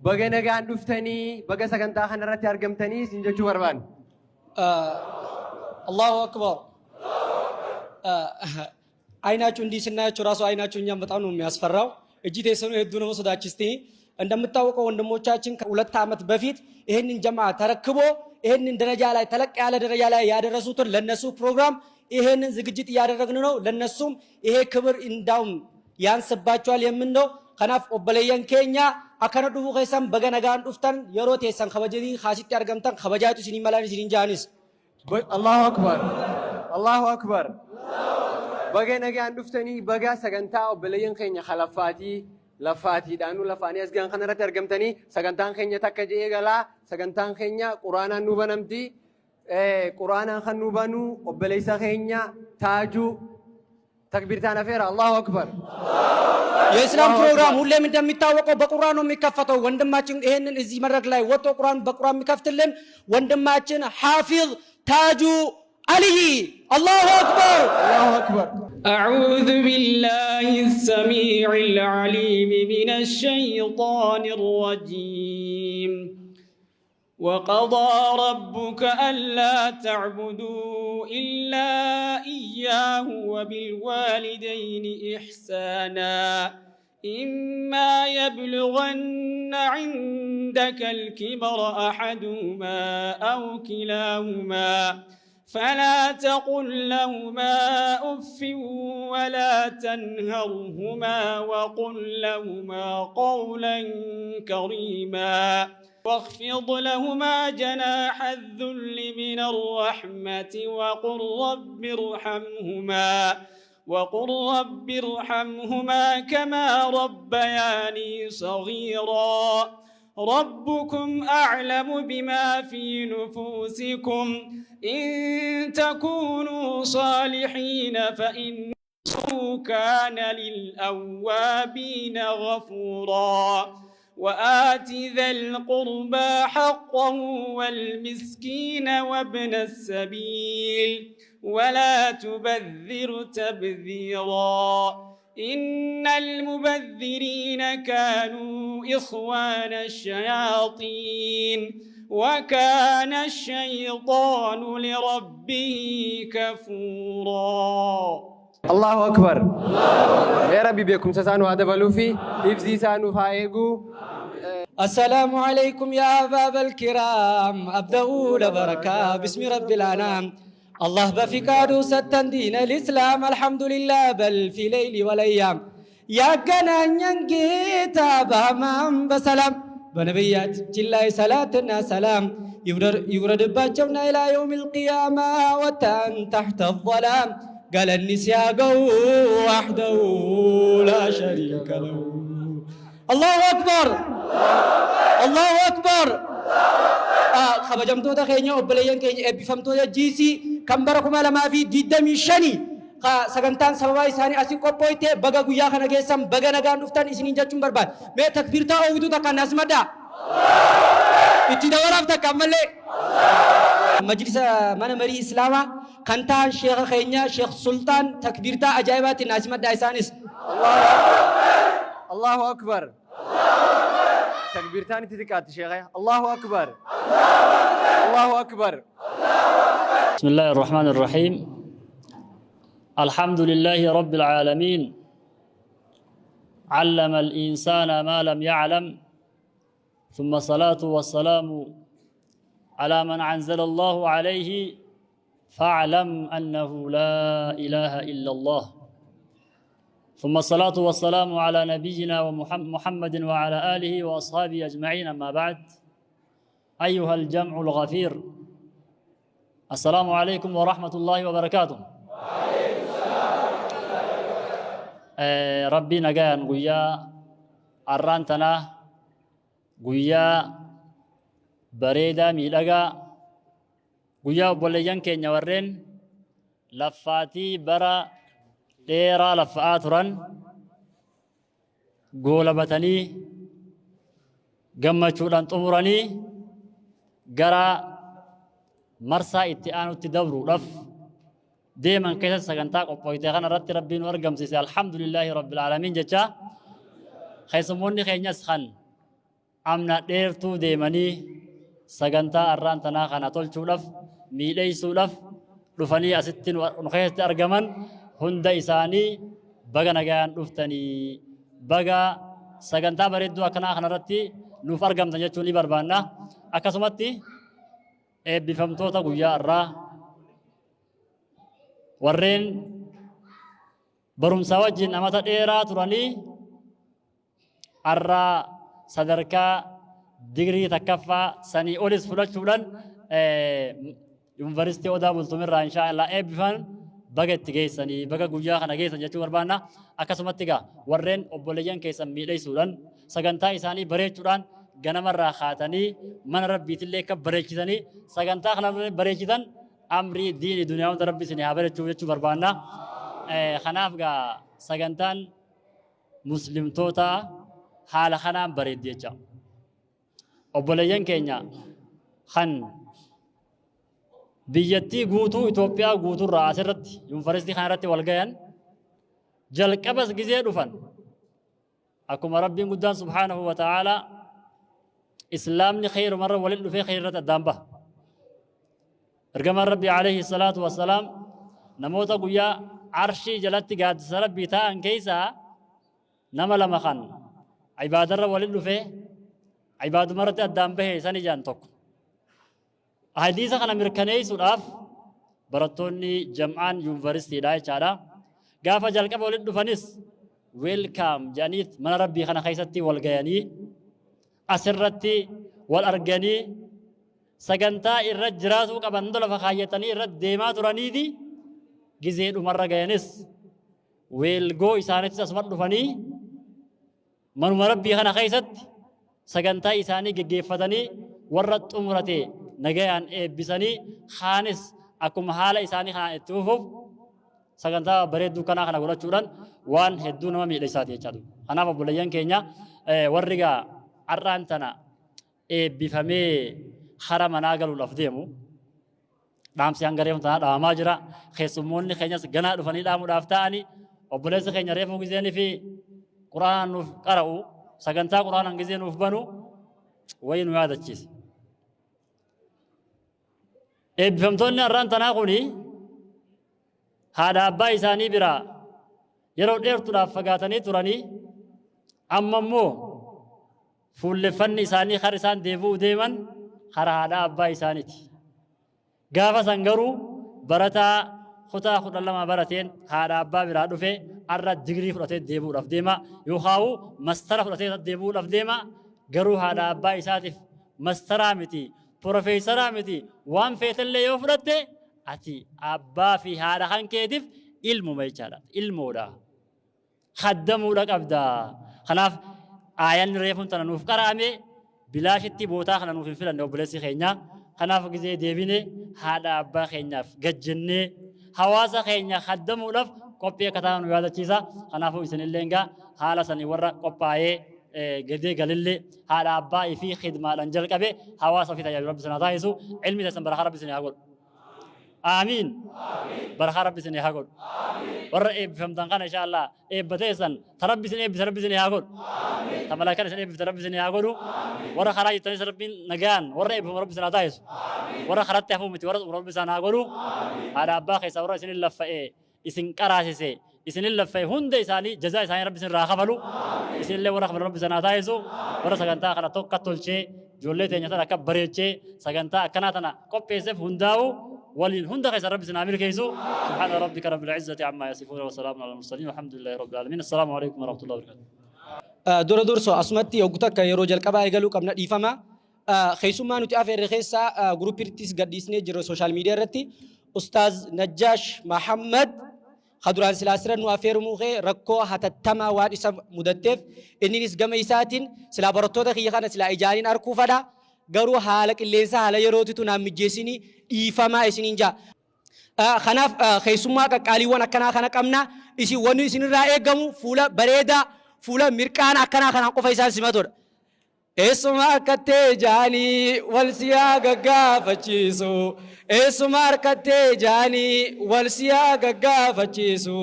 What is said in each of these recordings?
Baga nagaan dhuftanii, baga sagantaa kanarratti argamtanii isin jechuu barbaanna. አላሁ አክበር። አይናችሁ እንዲህ ስናያችሁ ራሱ አይናችሁ እኛም በጣም ነው የሚያስፈራው። Ijji teessan hedduu nama sodaachisti። እንደምታወቀው ወንድሞቻችን ከ2 ዓመት በፊት ይህንን ጀማ ተረክቦ ይህንን ደረጃ ላይ ተለቅ ያለ ደረጃ ላይ ያደረሱትን ለነሱ ፕሮግራም ይሄንን ዝግጅት እያደረግን ነው። ለነሱም ይሄ ክብር እንዳውም ያንስባቸዋል የምንለው። Kanaaf obboleeyyan keenya akkana dhufuu keessan baga nagaan dhuftan, yeroo teessan kabajanii kaasitti argamtan kabajaatu isinii malaan isiniin jaanis. Allahu Akbar. Allahu Akbar. Baga nagaan dhuftanii, baga sagantaa obboleeyyan keenya kalaffaatii laffaatiidhaan nu lafaanii as gahan kanarratti argamtanii. Sagantaan keenya takka je'ee galaa. Sagantaan keenya quraanaan nu banamti. Quraanaan kan nu banu obboleessa keenya Taajuu. Takbiirtaan afeera. Allahu Akbar. የእስላም ፕሮግራም ሁሌም እንደሚታወቀው በቁርአን ነው የሚከፈተው። ወንድማችን ይሄንን እዚህ መድረክ ላይ ወጥቶ ቁርአን በቁርአን የሚከፍትልን ወንድማችን ሐፊዝ ታጁ አልይ። አላሁ አክበር። Allahu Akbar. أعوذ بالله السميع العليم من الشيطان الرجيم. وقضى ربك ألا تعبدوا إلا إياه وبالوالدين إحسانا، إما يبلغن عندك الكبر أحدهما أو كلاهما فلا تقل لهما أف ولا تنهرهما وقل لهما قولا كريما، واخفض لهما جناح الذل من الرحمة وقل رب ارحمهما كما ربياني صغيرا. ربكم أعلم بما في نفوسكم، إن تكونوا صالحين فإنه كان للأوابين غفورا. وآت ذا القربى حقه والمسكين وابن السبيل ولا تبذر تبذيرا، إن المبذرين كانوا إخوان الشياطين وكان الشيطان لربه كفورا. Allahu Akbar. Mee Rabbi beekumsa isaa nu haa dabaluu fi hifzii isaa nuuf haa eegu. السلام عليكم يا أحباب الكرام، أبدأ لبركة باسم رب الأنام. الله بفقاد ستن دين الإسلام، الحمد لله بل في ليل والأيام. ያገናኘን ጌታ በአማን በሰላም፣ በነቢያችን ላይ ሰላትና ሰላም ይውረድባቸውና إلى يوم القيامة ወተን تحت الظلام galanni ሲያገው وحده لا شريك له። الله أكبر، الله أكبر። Kabajamtoota keenya, obboleeyyan keenya, eebbifamtoota GC kan bara 2025 sagantaan sababaa isaanii asii qophooyte, baga guyyaa kana keessan baga nagaan dhuftan isiniin jechuun barbaada. Mee takbiirtaa oowwituu takka nas maddaa itti dabalaaf takka ammallee. Majlisa mana marii Islaamaa kan ta'an sheekha keenya Sheekh Sultaan takbiirtaa ajaa'ibaatiin naas maddaa isaanis. Allahu Akbar. Takbiirtaan itti xiqqaatti sheekha. Allahu Akbar. Allahu Akbar. بسم الله الرحمن الرحيم. الحمد لله رب العالمين، علم الإنسان ما لم يعلم، ثم الصلاة والسلام على من أنزل الله عليه فاعلم أنه لا إله إلا الله، ثم الصلاة والسلام على نبينا محمد وعلى آله وأصحابه أجمعين. أما بعد، أيها الجمع الغفير، السلام عليكم ورحمة الله وبركاته. Rabbii nagaan guyyaa arraan tanaa, guyyaa bareedaa miidhagaa, guyyaa obboleeyyan keenya warreen laffaatii bara dheeraa laffa'aa turan goolabatanii gammachuudhaan xumuranii gara marsaa itti aanutti dabruudhaaf deeman keessatti sagantaa qophooyte kana irratti Rabbiin nu argamsiise. الحمد لله رب العالمين jecha keessummoonni keenyas kan Amna dheertuu deemanii sagantaa arraan tanaa kana tolchuudhaaf, miidheessuudhaaf dhufanii asitti nu keessatti argaman hunda isaanii baga nagayaan dhuftanii, baga sagantaa bareedduu akkanaa kanarratti nuuf argamtan jechuun ni barbaanna. Akkasumatti eebbifamtoota guyyaa har'aa warreen barumsaa wajjin amata dheeraa turanii har'aa sadarkaa digirii takkaffaa sanii olis fudhachuudhaan Yuunivarsiitii Odaa Bultumirraa inshaa Allah eebbifan, baga itti geessanii, baga guyyaa kana geessan jechuu barbaanna. Akkasumatti egaa warreen obboleeyyan keessan miidhagsuudhaan, sagantaa isaanii bareechuudhaan, ganamarraa kaatanii mana rabbiitillee akka bareechisanii sagantaa kana bareechitan, amrii diini duniyaa hunda rabbi isin haa bareechuuf jechuu barbaanna. Kanaaf egaa sagantaan muslimtoota haala kanaan bareeddi jecha. Obboleeyyan keenya kan biyyattii guutuu, Itoophiyaa guutuurraa asirratti yuunivarsiitii kanarratti wal gayan, jalqabas gizee dhufan akkuma rabbiin guddaan subhaanahu wa ta'aalaa islaamni kheyrumarra walin dhufee kheyrratti addaan baha. Ergamaan Rabbii alayhi salaatu wassalaam namoota guyyaa arshii jalatti gaaddisa Rabbii taa'an keessaa nama lama kan ibaadarra walin dhufee ibaadumarratti addaan bahe san ijaan tokko. Hadiisa kana mirkaneessuudhaaf barattoonni jam'aan yuunivarsiitiidha jechaadha. Gaafa jalqaba walitti dhufanis welcome jedhanii mana Rabbii kana keessatti wal gayanii, asirratti wal arganii, sagantaa irra jiraatuu qaban hunda lafa kaayyatanii irra deemaa turaniiti gizee dhumarra gayanis weelgoo isaaniitis asuma dhufanii manuma Rabbii kana keessatti sagantaa isaanii geggeeffatanii, warra xumurate nagayaan eebbisanii, kaanis akkuma haala isaanii kanaan itti fufuuf sagantaa bareedduu kanaa kana godhachuudhaan waan hedduu nama miidhagsaati jechaadha. Kanaaf obboleeyyan keenya warri gaa har'aan tana eebbifamee hara manaa galuudhaaf deemu, dhaamsi hanga reefu tanaa dhaamaa jira. Keessummoonni keenyas ganaa dhufanii dhaamuudhaaf ta'anii, obboleessi keenya reefuu gizeenii fi quraanaan nuuf qara'u, sagantaa quraanaan gizee nuuf banu wayii nu yaadachiise. Eebbifamtoonni har'aan tanaa kuni haadha abbaa isaanii biraa yeroo dheertuudhaaf fagaatanii turanii, amma immoo fuulleffanni isaanii kar isaan deebi'uu deeman karaa haadha abbaa isaaniiti. Gaafa san garuu barataa kutaa 12 barateen haadha abbaa biraa dhufe har'a digirii fudhatee deebi'uudhaaf deema yookaan mastara fudhatee deebi'uudhaaf deema. Garuu haadha abbaa isaatiif mastaraa miti, profeesaraa miti, waan feetellee yoo fudhatte ati abbaa fi haadha kan keetiif ilmuma jechaadha. Ilmoodha. Khaddamuudha qabda. Kanaaf aayanni reefuun tana nuuf qara'ame bilaashitti bootaa kana nuuf hin filanne obboleessi keenya. Kanaaf gizee deebine haadha abbaa keenyaaf gajjennee hawaasa keenya khaddamuudhaaf qophii akka taanu nu yaadachiisa. Kanaafuu isinillee egaa haala sanii warra qophaa'ee gadee galillee haadha abbaa fi khidmaadhaan jalqabe hawaasa ofii tajaajilu rabbi sana taasisu. Ilmi teessan barakaa rabbi isin haa godhu. Aamiin. Barakaa rabbi isin haa godhu. Warra eebbifamtan kana insha Allah eebba teessan ta rabbi isin eebbise rabbi isin haa godhu. Ta malaakaan isin eebbifte rabbi isin haa godhu. Warra karaa jirtanis rabbiin nagaan warra eebbifamu rabbi isin haa taasisu. Warra karatti hafuu miti, warra xumuru rabbi isaan haa godhu. Haadha abbaa keessaa warra isin laffa'ee isin qaraasise, isinin laffa'e hunda isaanii jazaa isaanii rabbi isin irraa kafalu. Isinillee warra kafalu rabbi isin haa taasisu. Warra sagantaa kana tokka tolchee, ijoollee teenya tana akka bareechee sagantaa akkanaa tana qopheesseef hundaa'u waliin hunda keessa rabbi isin haa milkeessu. Subhaana rabbika rabbil izzati ammaa yasifuuna wa salaamun alal mursaliin, walhamdulillahi rabbil aalamiin. Assalaamu alaikum warahmatullahi wabarakatuh. Dura dursoo asumatti yoggu takka yeroo jalqabaa eegaluu qabna, dhiifama. Keessummaa nuti afeerre keessaa guruppittis gadhiisnee jirra social media irratti, Ustaaz Najjaash Mahammad ka duraan silaa sira nu afeerumuu kee rakkoo hatattamaa waan isa mudatteef, inninis gama isaatiin silaa barattoota kiyya kana silaa ijaaniin arkuu fadha, garuu haala qilleensaa haala yerootitu naan mijjeessinii, dhiifamaa isiniin jaa. Kanaaf keessummaa qaqqaaliiwwan akkanaa kana qabna. Isin wanni isinirraa eegamu fuula bareedaa, fuula mirqaana akkanaa kanaan qofa isaan simatudha. Eessuma harkattee jaanii wal siyaa gaggaafachiisu. Eessuma harkattee jaanii wal siyaa gaggaafachiisu.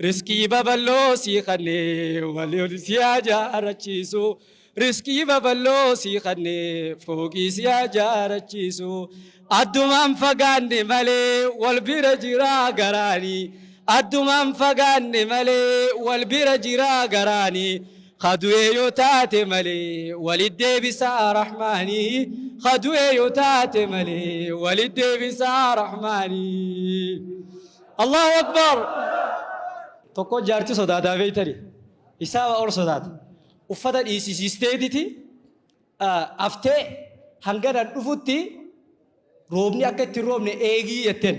Riskii babal'oo sii kannee wal siyaa jaarachiisu. Riskii baballoo sii kannee fooqii si haa jaarachiisu. Addumaan fagaanne malee wal bira jiraa garaani. Addumaan fagaanne malee wal bira jiraa garaani. Kadu'ee yoo taate malee walit deebisaa rahmaani. Kadu'ee yoo taate malee walit deebisaa rahmaani. Allahu Akbar! Tokko jaarti sodaataa beeytani. Isaa ol sodaata. Uffata dhiisisiisteetiti aftee hanganan dhufutti roobni akka itti hin roobne eegii jetteen.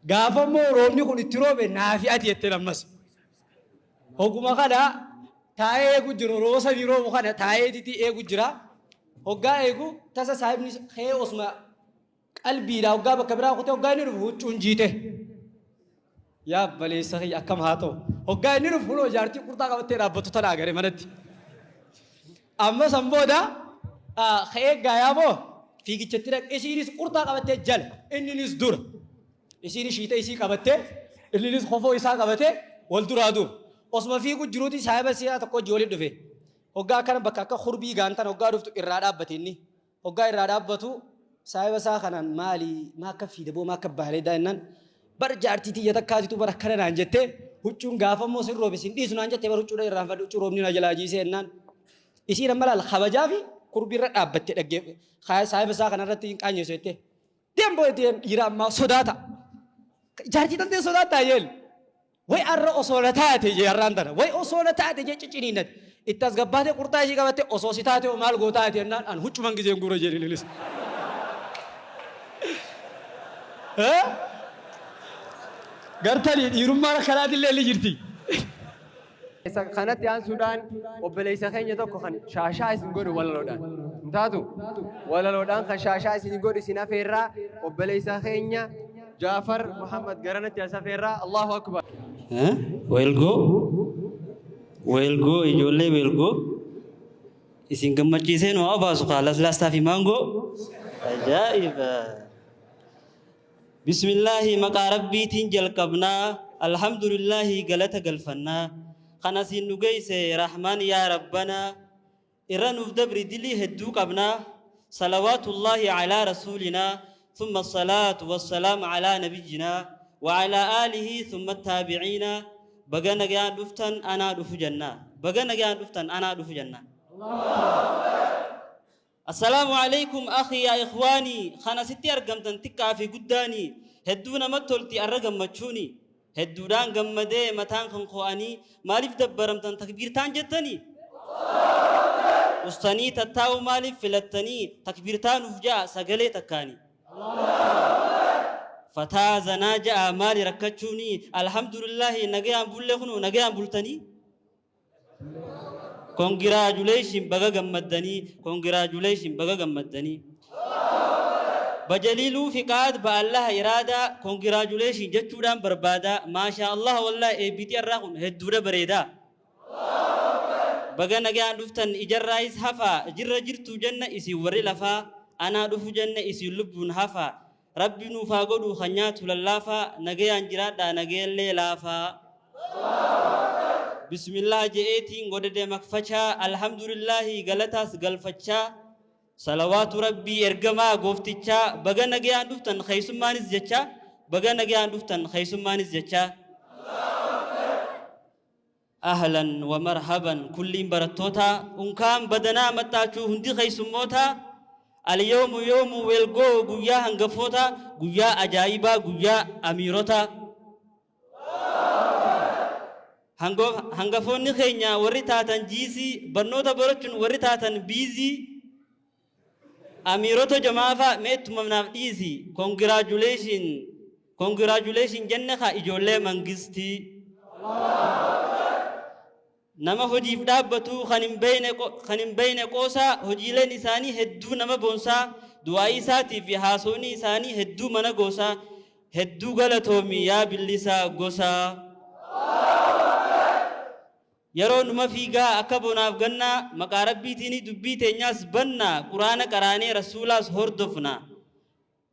Gaafa immoo roobni kun itti roobe naafi ati jetteen ammas. Hogguma kana taa'ee eegu jiru rooba samii roobu kana taa'eetiti eegu jira. Hoggaa eegu tasa saahibni kee osuma qalbiidhaa hoggaa bakka biraa kutee hoggaa inni dhufu huccuun jiite. Yaa baleessa kiyya akkam haa ta'u. Hoggaa inni dhufu kunoo jaartii qurxaa qabattee dhaabbattu tana agare manatti. Amma san booda ka'ee gaayaa moo fiigichatti dhaqe isiinis qurxaa qabattee jala inninis dura. Isiinis shiita isii qabattee inninis kofoo isaa qabatee wal duraa duuba. Osuma fiigu jiruuti saahiba isaa tokko hojii walitti dhufe. Hoggaa akkana bakka akka kurbii gaantan hoggaa dhuftu irraa dhaabbate inni. Hoggaa irraa dhaabbatu saahiba isaa kanaan maali maa akka fiida boo maa akka bareedaa jennaan bar jaartii tiyya takkaatitu bar akkana naan jettee huccuun gaafa immoo sin roobe sin dhiisu naan jette bar huccuudha irraanfadhe huccuu roobni na jalaa jiisee jennaan isiin amma laal kabajaa fi kurbii irra dhaabbatte dhaggee saahiba isaa kanarratti hin qaanyeessu jettee deem boo deem dhiira ammaa sodaata jaartii tantee sodaataa jeen Way arra osoo na taate jee arraan tana. Way osoo na taate jee ciciniinnate. Itti as gabbaatee qurxaa ishii qabattee osoo si taate hoo maal gootaa ati jennaan an huccuman gizeen guura jeen ililis. Gartanii dhiirummaan akkanaatillee ni jirti. Isa kanatti aansuudhaan obboleessa keenya tokko kan shaashaa isin godhu walaloodhaan. Hin taatu? Walaloodhaan kan shaashaa isin godhu isin afeerraa obboleessa keenya Jaafar Muhammad garanatti as afeerraa Allahu Akbar. Weelgoo weelgoo ijoollee weelgoo isin gammachiisee nu haa baasu kaa laslaastaa fi maangoo ajaa'iba. Bismillaahi maqaa Rabbiitiin jalqabnaa Alhamdulillaahi galata galfannaa Kan asiin nu geeyse Rahmaan yaa Rabbanaa Irra nuuf dabri dilii hedduu qabnaa Salawaatullaahi alaa Rasuulinaa Thumma salaatu wassalaam alaa nabiyyinaa Wa alaa aalihii thumma taabiciinaa Baga nagayaan dhuftan anaa dhufu jannaa Baga nagayaan dhuftan anaa dhufu jannaa. Assalaamu Aleykum Akhii yaa ikhwaanii kan asitti argamtan xiqqaa fi guddaanii hedduu namatti tolti arra gammachuuni hedduudhaan gammadee mataan kan koo anii maaliif dabbaramtan takbiirtaan jettanii ustanii tattaa'uu maaliif filattanii takbiirtaa nuuf ja'a sagalee takkaanii fataa zanaa ja'a maali rakkachuuni alhamdulillaahi nagayaan bullee kunoo nagayaan bultanii Congratulations baga gammaddanii Congratulations baga gammaddanii. Bajaliiluu Fiqaad ba'allaha iraadaa Congratulations jechuudhaan barbaada Maashaa Allah wallahi eebbiitii arraa kun hedduudha bareedaa. Baga nagaan dhuftan ijarraayis hafaa jirra jirtuu jenna isin warri lafaa anaa dhufu jenna isin lubbuun hafaa Rabbi nuuf haa godhu kan nyaatu lallaafaa nagayaan jiraadhaa nagayallee laafaa. Bismillah je'eetiin godhadhe makfachaa Alhamdulillaahi galataas galfachaa Salawaatu Rabbii ergamaa gooftichaa Baga nagayaan dhuftan keessummaanis jechaa Baga nagayaan dhuftan keessummaanis jechaa Ahlan wa marhaban kulliin barattootaa Unkaan badanaa maxxaachuu hundi keessummootaa Alyawmu yawmu weelgoo guyyaa hangafootaa Guyyaa ajaa'ibaa guyyaa amiirotaa Hangafoonni keenya warri taatan jiisii, barnoota barachuun warri taatan biizii, amiirota jamaafaa mee ittuma naaf dhiisi, congratulation, congratulation jenne kaa ijoollee mangistii. Nama hojiif dhaabbatu kan hin beeyne kan hin beeyne qoosaa, hojiileen isaanii hedduu nama boonsaa, du'aa'ii isaatii fi haasawni isaanii hedduu mana goosaa, Hedduu galatoomi yaa Billisaa Gosaa. Yeroo numa fiigaa akka bonaaf gannaa maqaa Rabbiitiini dubbii teenyaas banna quraana qaraanee rasuulaas hordofna.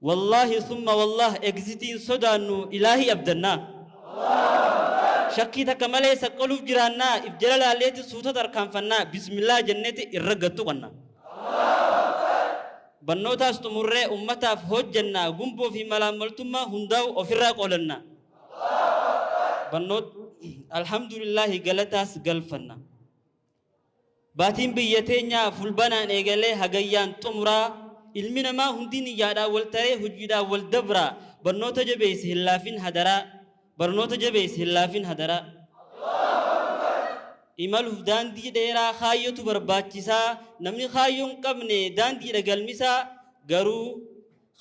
Wallaahi summa wallaah exitiin sodaannu ilaahii abdannaa. Shakkii takka malee saqqaluuf jiraannaa, if jala laalleeti suuta tarkaanfannaa, bismillaa jenneeti irra gattu qanna. Bannootaas xumurree ummataaf hojjannaa, gumboo fi malaammaltummaa hundaa'u ofirraa qolanna. Bannoot alhamdulillaahi galataas galfanna. Baatiin biyya teenyaa Fulbanaan eegalee Hagayyaan xumuraa, ilmi namaa hundi niyyaadhaan wal taree hojiidhaan wal dabraa, barnoota jabeessi hin laafin hadaraa, barnoota jabeessi hin laafin hadaraa. Imaluuf daandii dheeraa kaayyotu barbaachisaa, namni kaayyoo hin qabne daandiidha galmisaa, garuu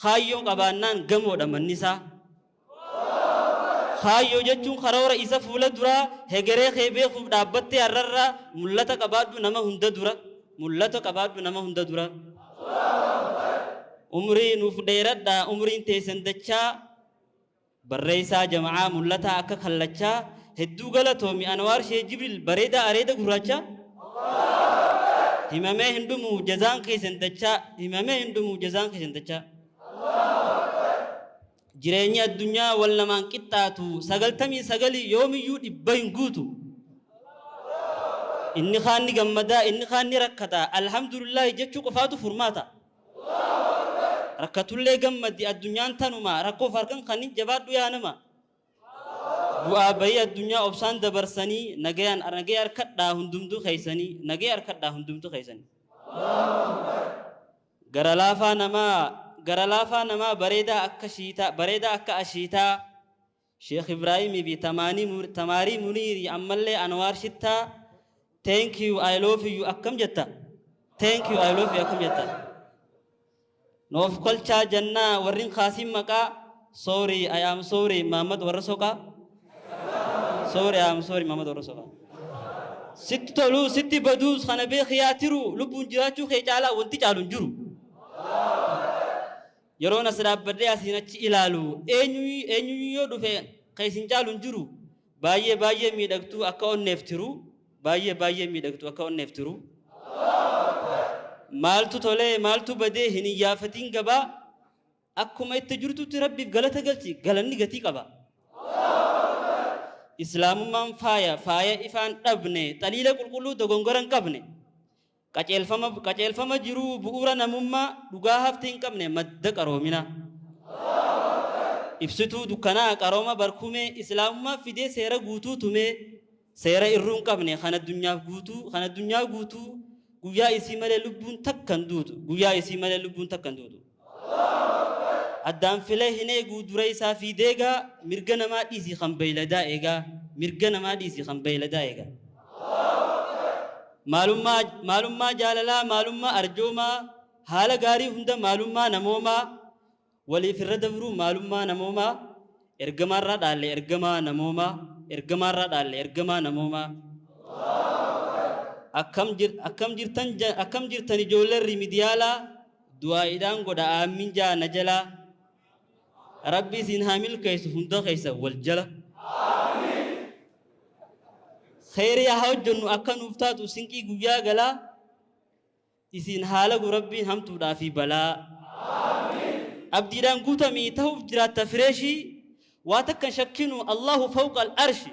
kaayyoo qabaannaan gamoodha mannisaa. Kaayyoo jechuun karoora isa fuula duraa, hegeree kee beekuuf dhaabbattee har'arraa mul'ata qabaadhu nama hunda dura, mul'ata qabaadhu nama hunda dura. Umrii nuuf dheeradhaa, umriin teessan dachaa, barreessaa jama'aa mul'ataa akka kallachaa, hedduu galatoomi Anwaar Shee Jibriil bareedaa areeda gurraacha. Himamee hin dhumu jazaan keessan dachaa, himamee hin dhumu jazaan keessan dachaa. Jireenyi addunyaa wal namaan qixxaatu, 99 yoomiyyuu 100 hin guutu. Inni kaan ni gammadaa, inni kaan ni rakkata. Alhamdulillaahi jechuu qofaatu furmaata. Rakkatullee gammadi, addunyaan tanuma, rakkoof harkan kanin jabaadhu yaa nama. Bu'aa bayii addunyaa obsaan dabarsanii nagayaan nagaya harkadhaa hundumtuu keessanii, nagaya harkadhaa hundumtuu keessanii. Gara laafaa namaa, gara laafaa namaa bareedaa akka shiitaa, bareedaa akka ashiitaa, Sheekh Ibraahimii fi Tamaanii Tamaarii Muniirii ammallee Anwaar Shittaa, thank you, I love you akkam jetta? Thank you, I love you akkam jetta? Noof kolchaa jannaa warrin kaasiin maqaa, sorry, I am sorry Mahammad warra soqaa, sorry, I am sorry Mahammad warra soqaa. Sitti toluu sitti baduus kana beeki yaa tiru, lubbuun jiraachuu kee caalaa wanti caalu hin jiru. Yeroon as dhaabbadhee asiin achi ilaalu eenyu eenyuyyuu yoo dhufe kan isin caalu hin jiru. Baay'ee baay'ee miidhagtuu akka onneef tiru, baay'ee baay'ee miidhagtuu akka onneef tiru. Maaltu tolee maaltu badee hin iyyaafatiin gabaa, akkuma itti jirtutti Rabbiif galata galchi, galanni gatii qaba. Islaamummaan faaya, faaya ifaan dhabne, xaliila qulqulluu dogongora hin qabne. Qaceelfama, qaceelfama jiruu bu'uura namummaa, dhugaa haftee hin qabne madda qaroominaa. Ibsituu dukkanaa qarooma barkumee, Islaamummaa fidee seera guutuu tumee, seera irruu hin qabne kan addunyaaf guutuu, kan addunyaa guutuu, guyyaa isii malee lubbuun takka hin duutu, guyyaa isii malee lubbuun takka hin duutu. Addaan filee hin eeguu dura isaa fi deegaa, mirga namaa dhiisii kan beeyladaa eegaa, mirga namaa dhiisii kan beeyladaa eegaa. Maalummaa, maalummaa jaalalaa, maalummaa arjoomaa, haala gaarii hunda maalummaa namoomaa, waliif irra dabruu maalummaa namoomaa, ergamaarraa dhaalle ergamaa namoomaa, ergamaarraa dhaalle ergamaa namoomaa. Akkam jir, akkam jirtan, akkam jirtan ijoolleen rimidiyaalaa, du'aa'iidhaan godha aammin jaa na jalaa. Rabbi isin haa milkeessu hunda keessa wal jala. Kheyrii haa hojjennu akka nuuf taatu sinqii guyyaa galaa. Isin haa lagu Rabbiin hamtuudhaa fi balaa. Abdiidhaan guutamii tahuuf jiraatta fireeshii, waa takka hin shakkinu Allahu fawqa al arshi.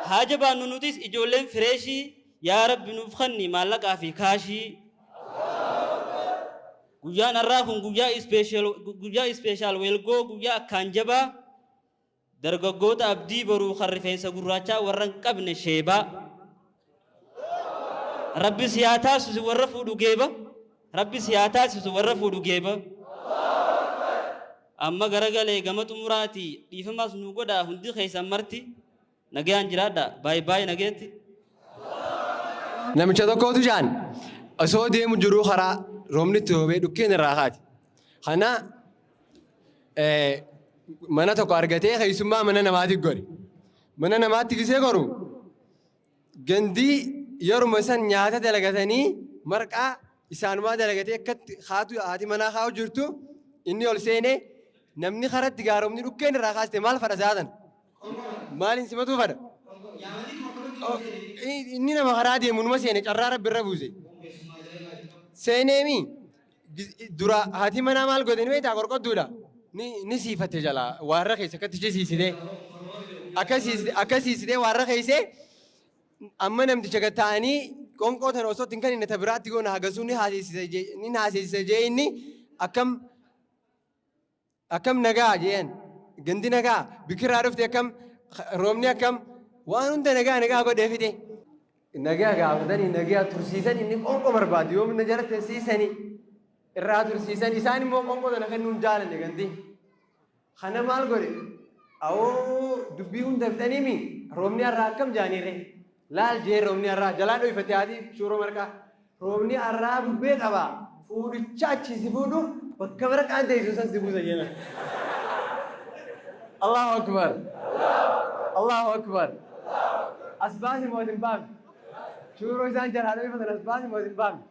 Haa jabaannu nutis ijoolleen fireeshii, yaa Rabbi nuuf kanni maallaqaa fi kaashii. Guyyaan har'aa kun guyyaa ispeeshal, guyyaa ispeeshaal weelgoo, guyyaa akkaan jabaa, dargaggoota abdii boruu kan rifeensa gurraachaa warra hin qabne sheebaa. Rabbi si haa taasisu warra fuudhu geeba. Rabbi si haa taasisu warra fuudhu geeba. Amma garagalee gama xumuraati, dhiifamaas nuu godhaa hundi keessan marti. Nagayaan jiraadha. Baay baay nageetti. Namicha tokkotu jaan osoo deemu jiruu karaa roobni itti roobee dhukkeen irraa kaati. Kana mana tokko argatee keessummaa mana namaatti gore. Mana namaatti gisee goru gandii yeruma san nyaata dalagatanii marqaa isaanumaa dalagatee akkatti haatu haati manaa kaa'u jirtu inni ol seenee namni karatti gaaromni dhukkeen irraa kaaste maal fadha saatan? Maaliin simatuu fadha? Inni nama karaa deemu numa seene, carraa rabbi irra buuse. Seeneemi dura haati manaa maal goote ni beektaa? Qorqodduudha. Ni siifatte jalaa waarra keessa akkatti ishee siisitee. Akkasiisitee waarra keessee amma namticha gad taa'anii qoonqoo tana osoo ittiin kan inni ta biraatti goona hagasuu ni haasisise jee inni akkam akkam nagaa jeen gandi nagaa bikirraa dhufte akkam roobni akkam waan hunda nagaa nagaa godhee fide. Nagaa gaafatanii nagaa tursiisan inni qoonqoo barbaadu yoo minna jala teessiisanii irraa tursiisan isaan immoo qoonqoo tana kennuu hin jaalanne gandi. Kana maal godhe? Awoo dubbii hunda fixaniimi roobni har'aa akkam jaaniire? Laal jee roobni har'aa jalaa dhoyfate haati shuuroo marqaa. Roobni har'aa bubbee qaba fuudhicha achii si fuudhu bakka marqaan teessu san si buusa jeena. Allahu Akbar. Allahu Akbar. As baasi moo hin baafne? Shuuroo isaan jalaa dhoyfatan as baasi moo hin baafne?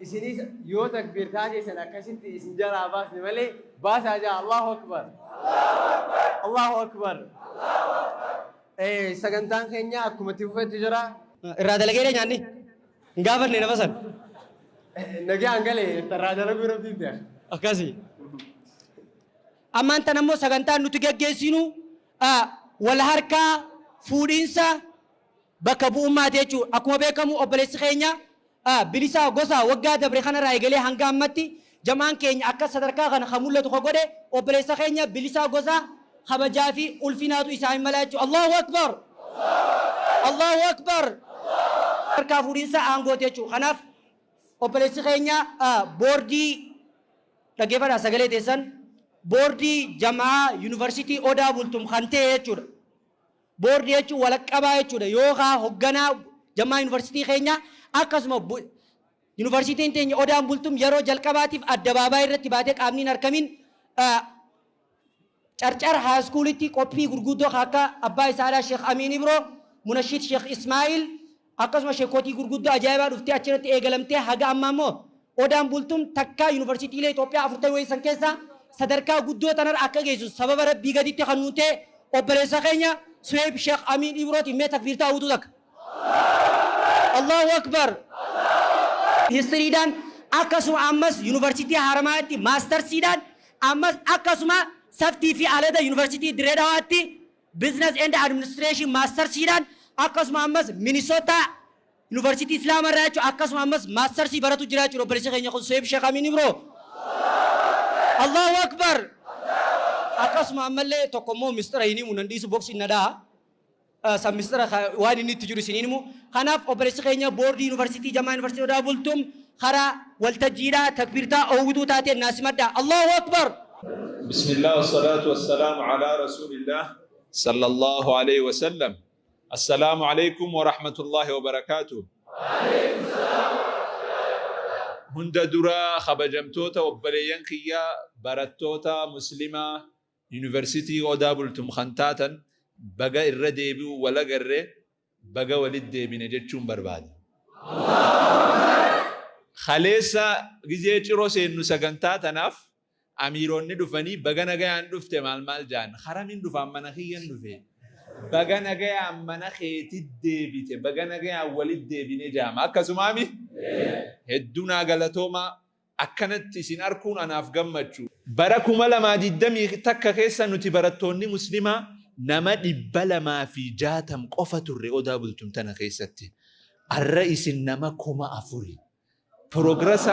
Isinis yoo takbiirtaa keessan akkasitti isin jalaa baasne malee baasaa jaa Allahu Akbar. Allahu Akbar. Sagantaan keenya akkuma itti fufetti jira. Irraa dalageedha nyaanni. Hin gaafanne nama san. Nagaan galee irraa dalaguu rabbiin beeka. Akkasi. Ammaan tan ammoo sagantaan nuti geggeessinu wal harkaa fuudhiinsa bakka bu'ummaati jechuudha. Akkuma beekamu obboleessi keenya Bilisaa Gosaa waggaa dabre kanarraa eegalee hanga ammatti jam'aan keenya akka sadarkaa kana kan mul'atu ka godhe obboleessa keenya Bilisaa Gosaa kabajaa fi ulfinaatu isaa hin mala jechuudha. Allahu Akbar! Allahu Akbar! Harkaa fuudhinsa aangooti jechuudha. Kanaaf obboleessi keenya boordii dhaggeeffadhaa sagalee teessan boordii jam'aa yuunivarsiitii Odaa Bultum kan ta'e jechuudha. Boordii jechuun walaqqabaa jechuudha yookaa hogganaa jam'aa yuunivarsiitii keenyaa akkasuma yuunivarsiitiin teenya Odaan Bultum yeroo jalqabaatiif addabaabaayii irratti baatee qaamni hin arkamin Carcar haayiskuulitti qophii gurguddoo akka abbaa isaadhaa Sheekh Amiin Ibroo, Munashiid Sheekh Ismaa'il akkasuma sheekootii gurguddoo ajaa'ibaa dhuftee achirratti eegalamtee haga ammaa immoo Odaan Bultum takkaa yuunivarsiitiilee Itoophiyaa 40 wayii san keessaa sadarkaa guddoo tanarra akka geessu sababa Rabbii gaditti kan nuun ta'e obboleessa keenya Suheeb Sheekh Amiin Ibrootiin mee takbiirtaa guutuu takka. Allahu Akbar. Histiriidhaan akkasuma ammas yuunivarsiitii Haramaayaatti maastarsiidhaan ammas akkasuma saftii fi alada yuunivarsiitii Dirree Dhawaatti Business and Administration maastarsiidhaan akkasuma ammas Minnesota Yuunivarsiitii Islaamaa irraa jechuudha akkasuma ammas maastarsii baratu jira jechuudha obboleessi keenya kun Suheeb Sheekh Amiin Ibroo. Allahu Akbar. Akkasuma ammallee tokko immoo mistira hin himu nan dhiisu boksiin na dhaha. San mistira waan inni itti jiru isin hin himu. Kanaaf obboleessi keenya boordii yuunivarsiitii Jamaa Yuunivarsiitii Odaa Bultum karaa waltajjiidhaa takbiirtaa oowwituu taateen naa simadhaa. Allahu Akbar. Bismillah wassalatu wassalamu ala rasulillah sallallahu alayhi wasallam. Assalaamu alaikum wa rahmatullahi wa barakaatuh. Hunda dura kabajamtoota obboleeyyan kiyya barattoota muslimaa Yuunivarsiitii Odaa Bultum kan taatan baga irra deebi'uun wal agarre baga walitti deebine jechuun barbaada. Kaleessa gizee Ciroo seennu sagantaa tanaaf Amiironni dhufanii baga nagayaan dhufte maal maal ja'an. Karamin dhufaan mana kiyyan dhufe. Baga nagayaan mana keetit deebite. Baga nagayaan walit deebine ja'ama. Akkasumaami? Hedduu naa galatoomaa. Akkanatti isin arkuun anaaf gammachu. Bara 2021 keessa nuti barattoonni muslimaa nama 260 qofa turre Odaa Bultum tana keessatti. Arra isin nama 4000. Progressa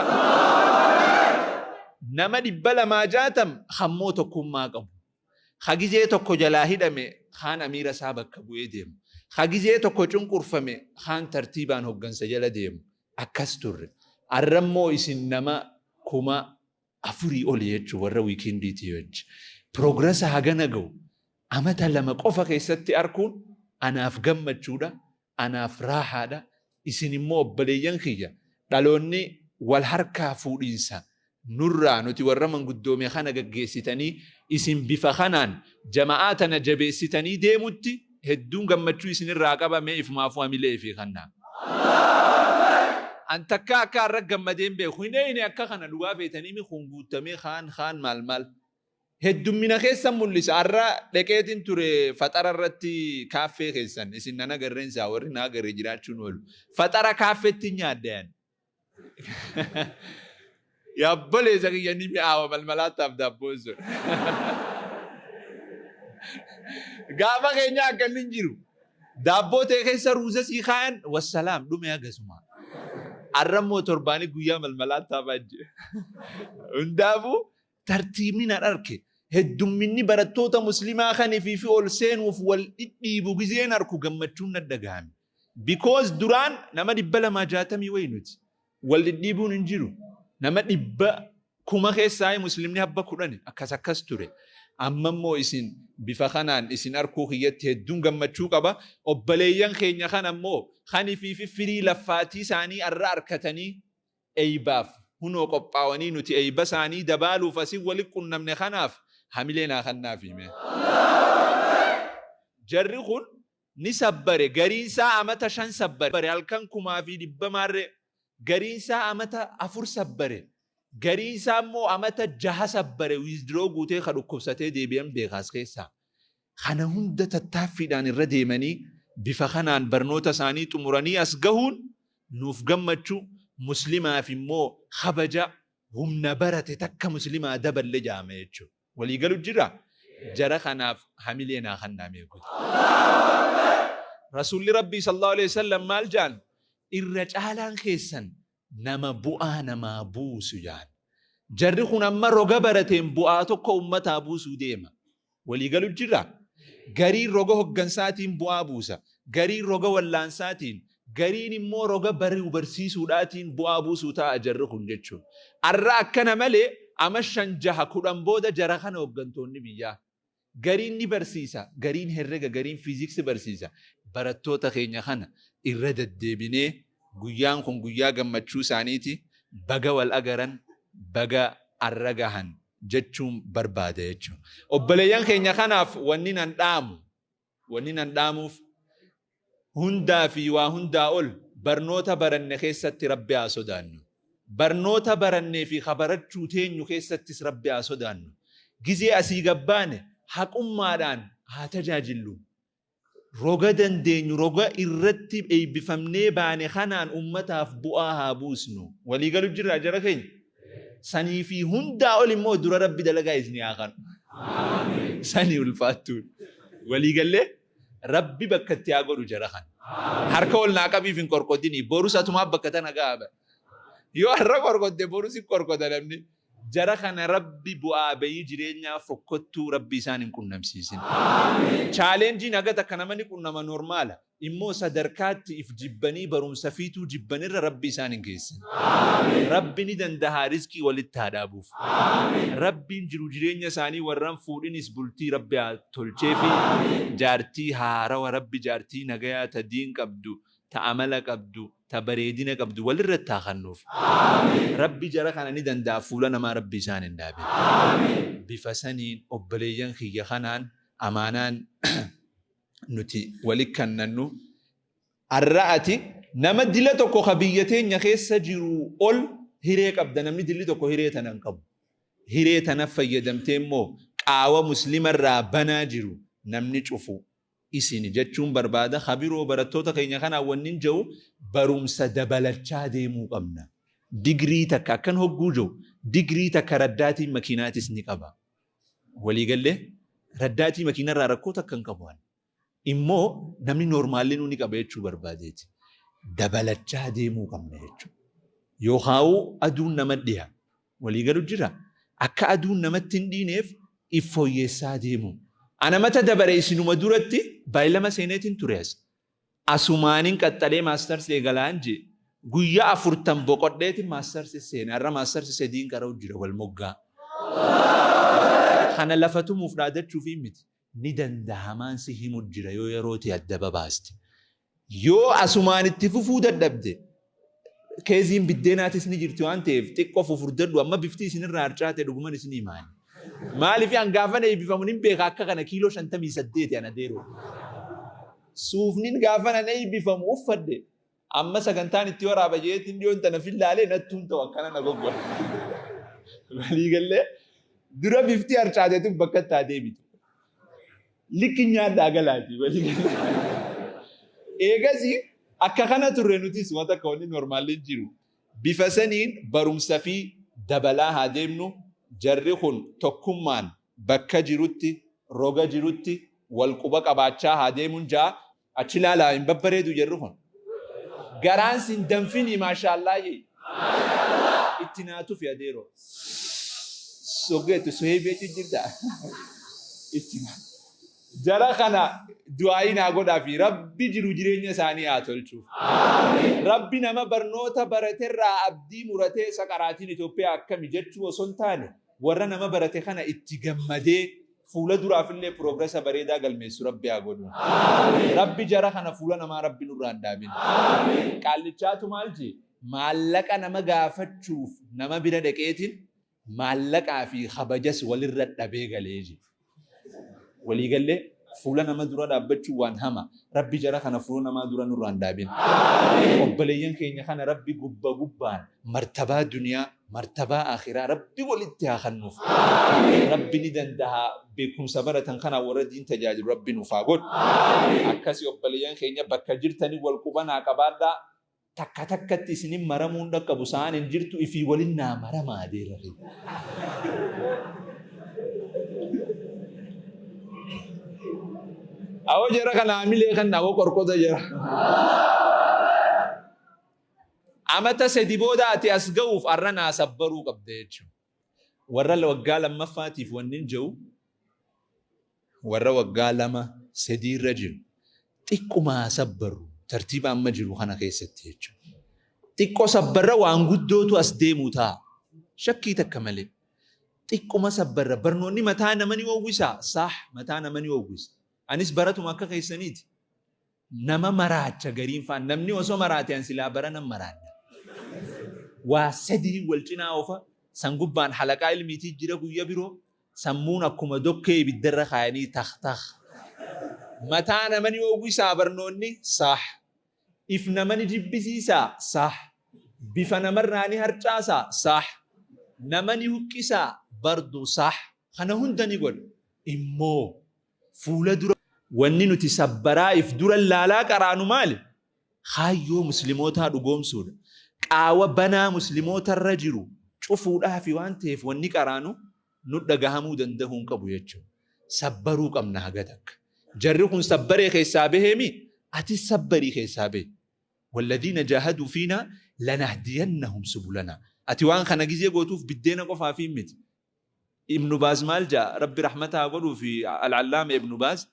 nama 260 kammoo tokkummaa qabu. Ka gizee tokko jalaa hidhame kaan amiira isaa bakka bu'ee deemu. Ka gizee tokko cunqurfame kaan tartiibaan hoggansa jala deemu. Akkas turre. Arra immoo isin nama 4000 oli jechuun warra wiikendiitii wajji. Progressa hagana ga'u amata 2 qofa keessatti arkuun anaaf gammachuudha. Anaaf raahaadha. Isin immoo obboleeyyan kiyya dhaloonni wal harkaa fuudhiinsa nurraa nuti warra manguddoome kana gaggeessitanii isin bifa kanaan jama'aa tana jabeessitanii deemutti hedduun gammachuu isinirraa qaba mee ifumaafuu hamilee ifii kannaa. An takkaa akka har'a gammadee hin beeku. Hin eeyne akka kana dhugaa feetanii mi kun guuttamee kaan kaan maal maal. Heddummina keessan mul'isa. Har'a dheqeetin ture faxara irratti kaaffee keessan. Isin nan agarreen isaa warri na agarre jiraachuun oolu. Faxara kaaffeetti nyaadha yan. Yaabboleessa kiyya ni mi'aawa malmalaattaaf daabboon sun. Gaafa keenya akka inni hin jiru. Daabboo ta'e keessa ruuza sii kaayan wassalaam dhume hagasuma. Arra immoo torbaanii guyyaa malmalaa taafaa jira. Hundaafuu tartiibni nan arke. Heddumminni barattoota muslimaa kan ifii fi ol seenuuf wal dhidhiibu gizeen arku gammachuun na dhagahame. Because duraan nama 260 wayi nuti. Wal dhidhiibuun hin jiru. Nama 100,000 keessaa muslimni habba 10 akkas akkas ture. Amma immoo isin bifa kanaan isin arkuu kiyyatti hedduun gammachuu qaba. Obboleeyyan keenya kana immoo kan ifii fi firii laffaatii isaanii arra arkatanii eeybaaf hunoo qophaawanii nuti eeyba isaanii dabaaluuf asin wali qunnamne kanaaf hamilee naa kannaafi mee. Jarri kun ni sabbare gariin isaa amata 5 sabbare halkan 1100 maarree gariin isaa amata 4 sabbare gariin isaa immoo amata 6 sabbare withdraw guutee ka dhukkubsatee deebi'an beeka as keessaa. Kana hunda tattaaffiidhaan irra deemanii bifa kanaan barnoota isaanii xumuranii as gahuun nuuf gammachuu, muslimaaf immoo kabaja, humna barate takka muslimaa daballe ja'ama jechuudha. Walii galu jirraa? Jara kanaaf hamilee naa kannaa mee godhi. Rasuulli Rabbii sallallahu alaihi wasallam maal ja'an? Irra caalaan keessan nama bu'aa namaa buusu ja'an. Jarri kun amma roga barateen bu'aa tokko ummataa buusuu deema. Walii galu jirraa? Gariin roga hoggansaatiin bu'aa buusa. Gariin roga wallaansaatiin, gariin immoo roga baruu barsiisuudhaatiin bu'aa buusuu ta'a jarri kun jechuudha. Arra akkana malee ama 5, 6, 10 booda jara kana hoggantoonni biyyaa. Gariin ni barsiisa, gariin herrega, gariin fiiziksi barsiisa. Barattoota keenya kana irra deddeebinee guyyaan kun guyyaa gammachuu isaaniiti, baga wal agaran, baga arra gahan jechuun barbaada jechuudha. Obboleeyyan keenya kanaaf wanni nan dhaamu, wanni nan dhaamuuf hundaa fi waa hundaa ol barnoota baranne keessatti Rabbi haa sodaannu. Barnoota barannee fi ka barachuu teenyu keessattis Rabbi haa sodaannu. Gizee asii gabbaane haqummaadhaan haa tajaajillu. Roga dandeenyu roga irratti eebbifamnee baane kanaan ummataaf bu'aa haa buusnu. Walii galu jirraa jara keenya? Sanii fi hundaa ol immoo dura Rabbi dalagaa isinii haa kanu. Sanii ulfaattuun. Walii gallee Rabbi bakka itti haa godhu jara kana. Harka ol naa qabiif hin qorqodini. Borus atumaa bakka tana ga'a. Yoo har'a qorqodde borus hin qorqoda namni. Jara kana Rabbi bu'aa bayii jireenyaa fokkottuu Rabbi isaan hin qunnamsiisin. Chaalenjiin haga takka nama ni qunnama normaala. Immoo sadarkaatti if jibbanii barumsa fiituu jibbanirra Rabbi isaan hin geessin. Rabbi ni dandahaa rizqii walitti haa dhaabuuf. Rabbiin jiru jireenya isaanii warran fuudhinis bultii Rabbi haa tolcheefi jaartii haarawa Rabbi jaartii nagayaa ta diin qabdu ta amala qabdu ta bareedina qabdu walirratti haa kannuuf. Rabbi jara kana ni danda'a fuula namaa Rabbi isaan hin dhaabin. Bifa saniin obboleeyyan kiyya kanaan amaanaan nuti wali kannannu arra ati nama dila tokko ka biyya teenya keessa jiru ol hiree qabda namni dilli tokko hiree tana hin qabu. Hiree tana fayyadamtee immoo qaawa muslima irraa banaa jiru namni cufu isini jechuun barbaada. Ka biroo barattoota keenya kanaan wannin jedhu barumsa dabalachaa deemuu qabna. Digrii takka akkan hogguu jiru digrii takka raddaatiin makiinaatis ni qaba. Walii gallee raddaatii makiinarraa rakkoo takka hin qabu. Immoo namni noormaallinuu ni qaba jechuu barbaadeeti. Dabalachaa deemuu qabna jechuudha. Yookaa'uu aduun nama dhiha. Walii galu jira. Akka aduun namatti hin dhiineef if fooyyessaa deemuu. Ana mata dabare isinuma duratti baay'ilama seeneetiin ture as. Asumaanin qaxxalee maastarsi eegalaan jee guyyaa afurtam boqodheetin maastarsi seene. Har'a maastarsi sediin qara'u jira wal moggaa. Kana lafa tumuuf dhaadachuufii miti. Ni dandahamaan si himu jira yoo yeroo tee adda babaaste. Yoo asumaan itti fufuu dadhabde keeziin biddeenaatis ni jirti waan ta'eef xiqqoo fufurdadhu amma bifti isinirraa harcaate dhuguman isin himaani. Maaliif an gaafan eebbifamu nin beeka akka kana kiiloo 58 ana deeroo. Suufnin gaafan an eebbifamu uffadhe amma sagantaan itti waraaba jeetiin dhiyoon tana fillaalee nattuun ta'u akkana na goggola. Walii gallee dura bifti harcaateetu bakka itti haa deebitu. Likki nyaadhaa galaati walii gallee. Eegasii akka kana turre nutis wanta akka wanni normaalli jiru. Bifa saniin barumsa fi dabalaa haa deemnu jarri kun tokkummaan bakka jirutti. Roga jirutti wal quba qabaachaa haa deemuun ja'a. Achi ilaalaa, hin babbareedu jarri kun. Garaan sin danfinii maashaallaa jee. Itti naa tufi adeeroo. Soggeetu suheebee jirta. Itti naa. Jara kana du'aayii naa godhaa fi Rabbi jiru jireenya isaanii haa tolchuuf. Rabbi nama barnoota baraterraa abdii muratee isa qaraatiin Itoophiyaa akkami jechuu osoo hin taane, warra nama barate kana itti gammadee fuula duraafillee progressa bareedaa galmeessu Rabbi haa godhu. Rabbi jara kana fuula namaa Rabbi nurraa hin dhaabin. Qaallichaatu maal jee? Maallaqa nama gaafachuuf nama bira dhaqeetiin maallaqaa fi kabajas walirra dhabee galee jee. Walii gallee fuula nama dura dhaabbachuu waan hama. Rabbi jara kana fuula namaa dura nurraa hin dhaabin. Obboleeyyan keenya kana Rabbi gubba gubbaan martabaa duniyaa, martabaa akhiraa Rabbi walitti haa kennuuf. Rabbi ni danda'a, beekumsa baratan kana warra diin tajaajilu Rabbi nuuf haa godhu. Akkasii obboleeyyan keenya, bakka jirtanii wal qubanaa qabaadhaa. Takka takkatti isinin maramuun dhaqqabu, sa'aan hin jirtu, ifii walin naa maramaa deera. Awoo jara kana amilee kan awoo qorqota jara. Amata 3 booda ati as ga'uuf arra naa sabbaruu qabda jechuudha. Warra waggaa lammaffaatiif wanni hin jiru, warra waggaa 2 3 irra jiru xiqqumaa sabbaru, tartiiba amma jiru kana keessatti jechuudha. Xiqqoo sabbarra, waan guddootu as deemu ta'a. Shakkii takka malee. Xiqquma sabbarra, barnoonni mataa nama ni oowwisa. Saah, mataa nama ni oowwisa. Anis baratuma akka keessaniiti. Nama maraacha gariin faan namni osoo maraate an silaa bara nan maraadha. Waa sadii wal cinaa oofa, san gubbaan halaqaa ilmiitii jira, guyya biroo sammuun akkuma dokkee ibiddarra kaayanii tak tak. Mataa nama ni oowwisaa barnoonni, saah. If nama ni jibbisiisaa, saah. Bifa namarraa ni harcaasaa, saah. Nama ni huqqisaa bardu, saah. Kana hunda ni godha. Immoo fuula dura wanni nuti sabbaraa if dura laalaa qaraanu maali? Kaayyoo muslimootaa dhugoomsuudha. Qaawa banaa muslimootarra jiru cufuudhaafi waan ta'eef, wanni qaraanu nu dhagahamuu danda'uu hin qabu jechuudha. Sabbaruu qabna haga takka. Jarri kun sabbaree keessaa baheemi, atis sabbarii keessaa bahe. والذين جاهدوا فينا لنهدينهم سبلنا. Ati waan kana gizee gootuuf biddeena qofaaf miti. Ibnu Baaz maal jaa? Rabbi rahmataa godhuu fi Alcallaama Ibnu Baaz,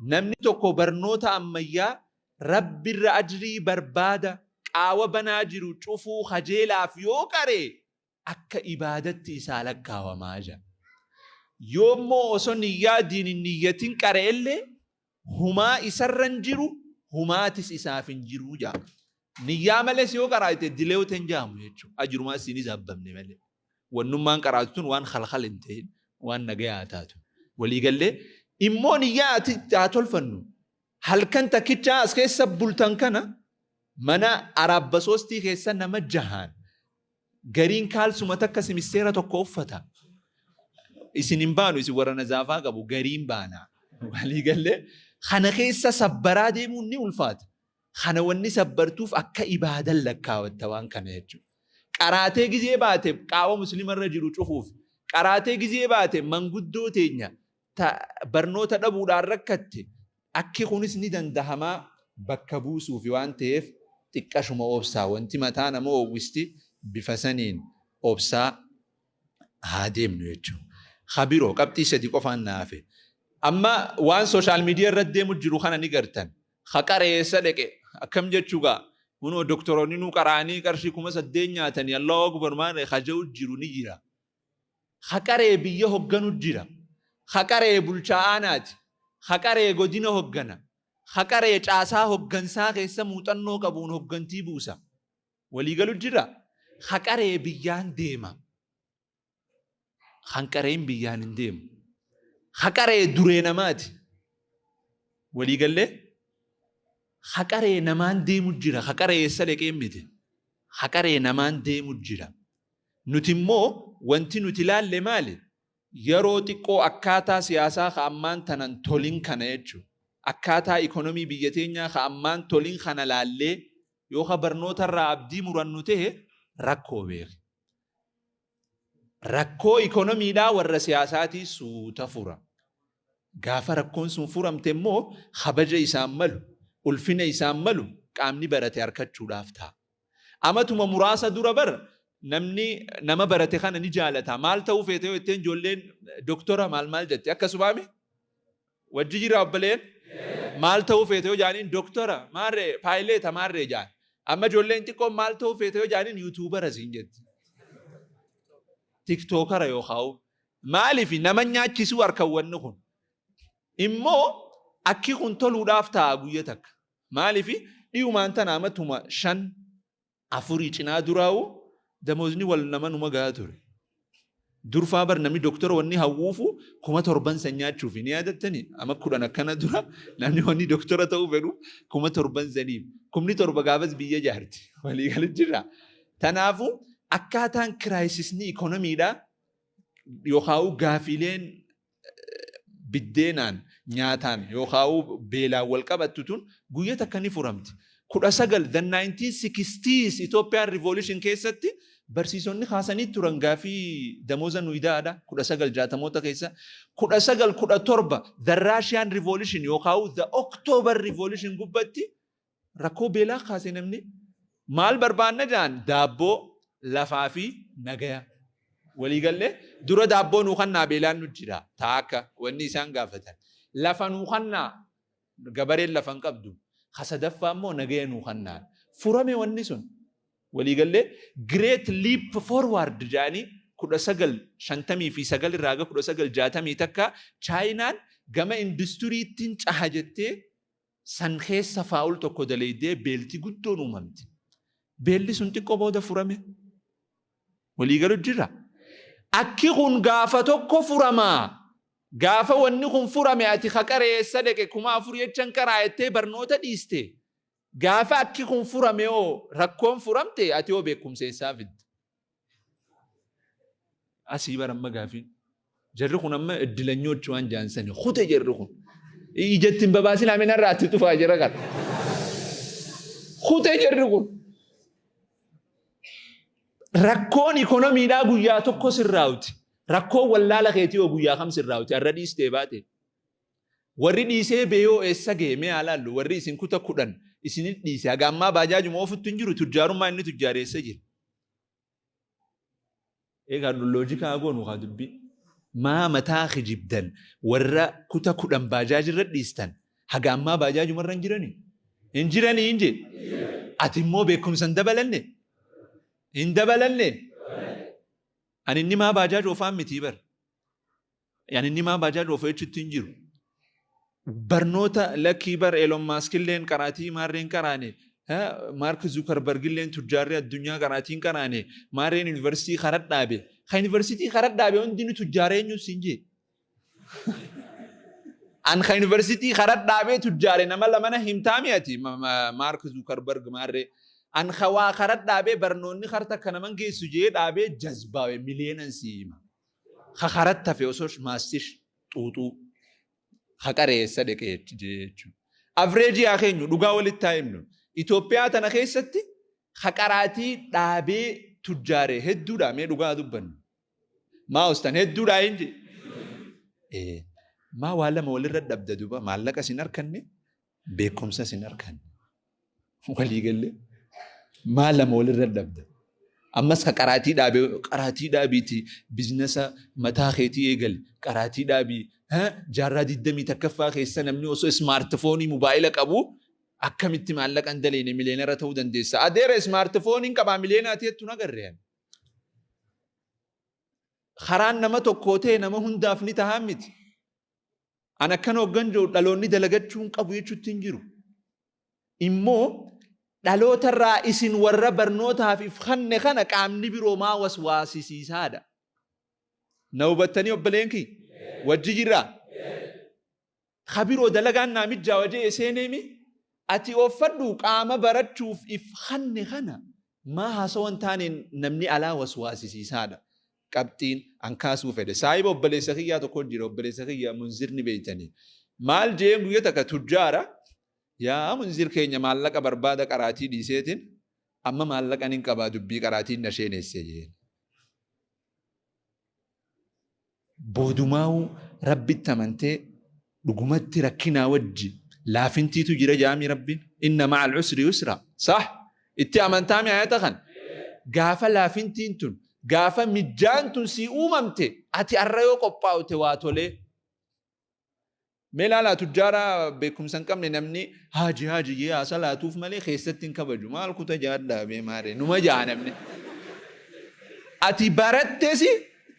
namni tokko barnoota ammayyaa Rabbirra ajrii barbaada, qaawa banaa jiru cufuu kajeelaaf yoo qaree, akka ibaadatti isaa lakkaawamaa jaa. Yoommoo osoo niyyaa diinin niyyatin qareellee, humaa isarra hin jiru, humaatis isaaf hin jiru jaa. Niyyaa malees yoo qaraate dileewte hin jaamu jechuudha. Ajrumaa isiinis abbamne malee. Wannummaan qaraatu tun waan khalkhal hin ta'in, waan nagayaa taatu. Waliigallee immoo niyyaa ati haa tolfannu. Halkan takkichaa as keessa bultan kana mana araabba soostii keessa nama jahaan gariin kaalsuma takka simisteera tokko uffata. Isin hin baanu, isin warra nazaafaa qabu, gariin baana. Waliigallee kana keessa sabbaraa deemuun ni ulfaata. Kana wanni sabbartuuf akka ibaadan lakkaawatta waan kana jechuudha. Qaraatee gizee baate qaawa muslimarra jiru cufuuf, qaraatee gizee baate manguddoo teenya barnoota dhabuudhaan rakkatte, akki kunis ni dandahamaa, bakka buusuufi waan ta'eef xiqqashuma obsaa. Wanti mataa nama oowwisti, bifa saniin obsaa haa deemnu jechuudha. Habiroo qabxii 3 qofaan na hafe. Amma waan social media irratti deemu jiru kana ni gartan. Ha qareessa dheqe akkam jechuu gaa, kunoo doktoroonni nu qaraanii qarshii 8,000 nyaatanii, Allahu akbar, maal haja'u jiru ni jira. Ha qaree biyya hogganu jira. Ha qaree bulchaa aanaati. Ha qaree godina hoggana. Ha qaree caasaa hoggansaa keessa muuxannoo qabuun hoggantii buusa. Waliigalu jira. Ha qaree biyyaan deema. Kan qareen biyyaan hin deemu. Ha qaree duree namaati. Waliigallee ha qaree namaan deemu jira. Ha qaree eessa dhaqee miti. Ha qaree namaan deemu jira. Nuti immoo wanti nuti ilaalle maali? Yeroo xiqqoo akkaataa siyaasaa ka ammaan tanan tolin kana jechuudha. Akkaataa ikonomii biyya teenyaa ka ammaan tolin kana laallee yoo ka barnootarraa abdii murannu ta'e, rakkoo beeki. Rakkoo ikonomiidhaa warra siyaasaatii suuta fura. Gaafa rakkoon sun furamte immoo kabaja isaan malu, ulfina isaan malu qaamni barate arkachuudhaaf ta'a. Amatuma muraasa dura bar namni nama barate kana ni jaalata. Maal ta'uu feete yoo jetteen ijoolleen doktora maal maal jetti. Akkasumaami? Wajji jira obboleen? Maal ta'uu feete yoo jaaniin doktora maarree paayileeta maarree jaan. Amma ijoolleen xiqqoon maal ta'uu feete yoo jaaniin yuutuubara siin jetti. Tiktookara yookaan maaliif nama nyaachisuu harkan wanni kun. Immoo akki kun toluudhaaf ta'a guyya takka. Maaliif dhiyumaan tana amatuma 5 afurii cinaa duraa'u damoozni wal nama numa gahaa ture. Durfaa bar namni doktora wanni hawwuufu 7,000 san nyaachuufi ni yaadattani ama 10 akkana dura namni wanni doktora ta'uu fedhu 7,000 saniif 7,000 gaafas biyya jaarti walii galu jirra. Tanaafu akkaataan kiraayisisni ikonomiidha yookaan gaafiileen biddeenaan, nyaataan yookaan beelaan wal qabattu tun guyya takka ni furamti. 19 the 1960s Ethiopian Revolution keessatti barsiisonni kaasanii turan gaafii damooza nuyidaadha 1960moota keessa. 1917 the Russian Revolution yookaan the October Revolution gubbatti rakkoo beelaa kaase. Namni maal barbaanna jaan? Daabboo, lafaa fi nagaya. Waliigallee dura daabboo nuu kannaa, beelaan nu jira taakka wanni isaan gaafatan. Lafa nuu kannaa, gabareen lafa hin qabdu. Sadaffaa immoo nagaya nuu kannaa. Furame wanni sun. Waliigallee Great Leap Forward jedhanii 1959 irraa haga 1961 Chaayinaan gama industiriittiin caha jettee san keessa foul tokko daleeydee beelti guddoon uumamte. Beelli sun xiqqoo booda furame. Waliigalu jirra. Akki kun gaafa tokko furamaa. Gaafa wanni kun furame ati haqareessa dhaqe 4,000 jechan karaa jettee barnoota dhiiste. Gaafa akki kun furame hoo, rakkoon furamte, ati hoo beekumsa eessaa fidde? Asii bara amma gaafiin. Jarri kun amma iddilanyochi waan jaansani kute jarri kun. Ijatti hin babaasin aminarraa itti tufaa jira kana. Kute jarri kun. Rakkoon ikonomiidhaa guyyaa tokko sirraawti. Rakkoon wallaala keetii hoo guyyaa kam sirraawti? Har'a dhiistee baate. Warri dhiisee beeyoo eessa gahe mee haa laallu. Warri isin kuta 10 isinit dhiise haga ammaa baajaajuma oofuttu hin jiru, tujjaarummaa inni tujjaare eessa jira? Egaa loojika haa goonu haa dubbii. Maa mataa kijibdan? Warra kuta 10 baajaajirra dhiistan haga ammaa baajaajumarra hin jiranii? Hin jiranii hin jee? Ati immoo beekumsa hin dabalanne? Hin dabalanne? Ani inni maa baajaaj oofaan mitii bar. Ani inni maa baajaaj oofa jechuutti hin jiru. Barnoota lakkii bar Elon Musk illeen qaraatii maarreen qaraane. Mark Zuckerberg illeen tujjaarri addunyaa qaraatiin qaraane. Maarreen yuunivarsiitii karaa dhaabe. Kan yuunivarsiitii karaa dhaabe hundi ni tujjaara eenyu siin jee? An kan yuunivarsiitii karaa dhaabee tujjaare nama lamana himtaami ati Mark Zuckerberg maarree. An ka waa karaa dhaabee barnoonni kar takka naman geessu jee dhaabee jazbaawe miliyeenan sii hima. Ka karatti hafe osoo maastish xuuxuu haqareessa dhaqee jechuudha. Average haa keenyu, dhugaa walitti haa himnu. Itoophiyaa tana keessatti haqaraatii dhaabee tujjaare hedduudha, mee dhugaa dubbannu. Maa ustan hedduudha hin jee? Maa waa lama walirra dhabda duba? Maallaqa sin harkanne, beekumsa sin harkanne. Waliigallee maa lama walirra dhabda? Ammas ka qaraatii dhaabee qaraatii dhaabiiti biizinasa mataa keetii eegali, qaraatii dhaabii jaarraa 21ffaa keessa namni osoo smartphone mobaayila qabu akkamitti maallaqa hin daleene millionaire ta'uu dandeessa? Adeera, smartphoneiin qabaa miliyeenaati jettu nagarree. Karaan nama tokkoo ta'e nama hundaaf ni tahaa miti. An akkana hoggan jiru dhaloonni dalagachuu hin qabu jechuutti hin jiru. Immoo dhalootarraa isin warra barnootaaf if kanne kana qaamni biroo maa waswaasisiisaadha. Na hubattanii obboleen kiyya? Wajji jirraa? Ka biroo dalagaan naa mijjaawa jee seeneemi ati ooffadhu. Qaama barachuuf if kanne kana maa haasawan taaneen namni alaa waswaasisiisaadha. Qabxiin an kaasuu fedhe. Saahiba obboleessa kiyyaa tokko jira. Obboleessa kiyya Munzirni beeytanii. Maal jeen guyya takka? Tujjaara. Yaa Munzir keenya, maallaqa barbaada qaraatii dhiiseetiin amma maallaqa nin qabaa, dubbii qaraatiin na sheenesse jeen. Boodumaa'uu rabbitti amantee Dhugumatti rakkinaa wajji laafintiitu jira jaami Rabbiin. Inna ma'al usri yusra. Sah? Itti amantaami ayata kan. Gaafa laafintiin tun, gaafa mijjaan tun sii uumamte, ati arra yoo qophaa'ute waa tolee. Mee laalaa tujjaara beekumsa hin qabne namni haaji haaji jee haa salaatuuf malee keessatti hin kabaju. Maal kuta jaadhaa bee maaree numa jaa namni. Ati barattesi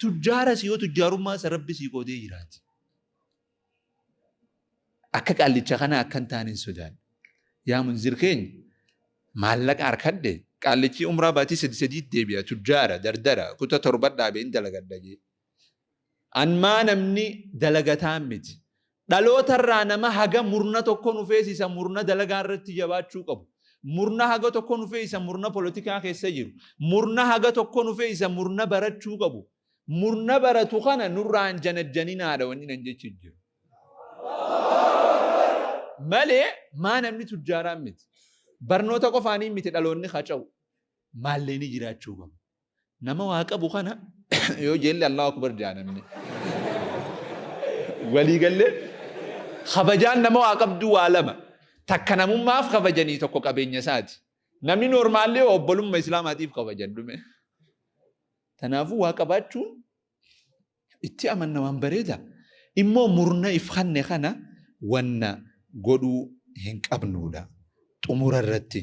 tujjaaras yoo tujjaarummaa isa Rabbi sii qoodee jiraati. Akka qaallicha kanaa akka hin taane hin sodaadha. Yaa Munzir keenya maallaqa harkadhe qaallichi umraa baatii sadi sadiitti deebi'a tujjaara dardara kuta torba dhaabe hin dalagadha jee. An maa namni dalagataan miti. Dhalootarraa nama haga murna tokko nu feesisa murna dalagaa irratti jabaachuu qabu. Murna haga tokko nu feesisa murna polotikaa keessa jiru. Murna haga tokko nu feesisa murna barachuu qabu. Murna baratu kana nurraa hin janajjaninaadha wanni nan jechi jiru. Malee maa namni tujjaaraan miti. Barnoota qofaanii miti dhaloonni haca'u. Maallee ni jiraachuu qabu. Nama waa qabu kana yoo jeelle Allahu Akbar jaa namni. Walii gallee kabajaan nama waa qabduu waa lama. Takka namummaaf kabajanii tokko qabeenya isaati. Namni noormaallee obbolumma islaamaatiif kabajan dhume. Tanaafuu waa qabaachuun itti amanna waan bareeda. Immoo murna if kanne kana wanna godhuu hin qabnuudha. Xumura irratti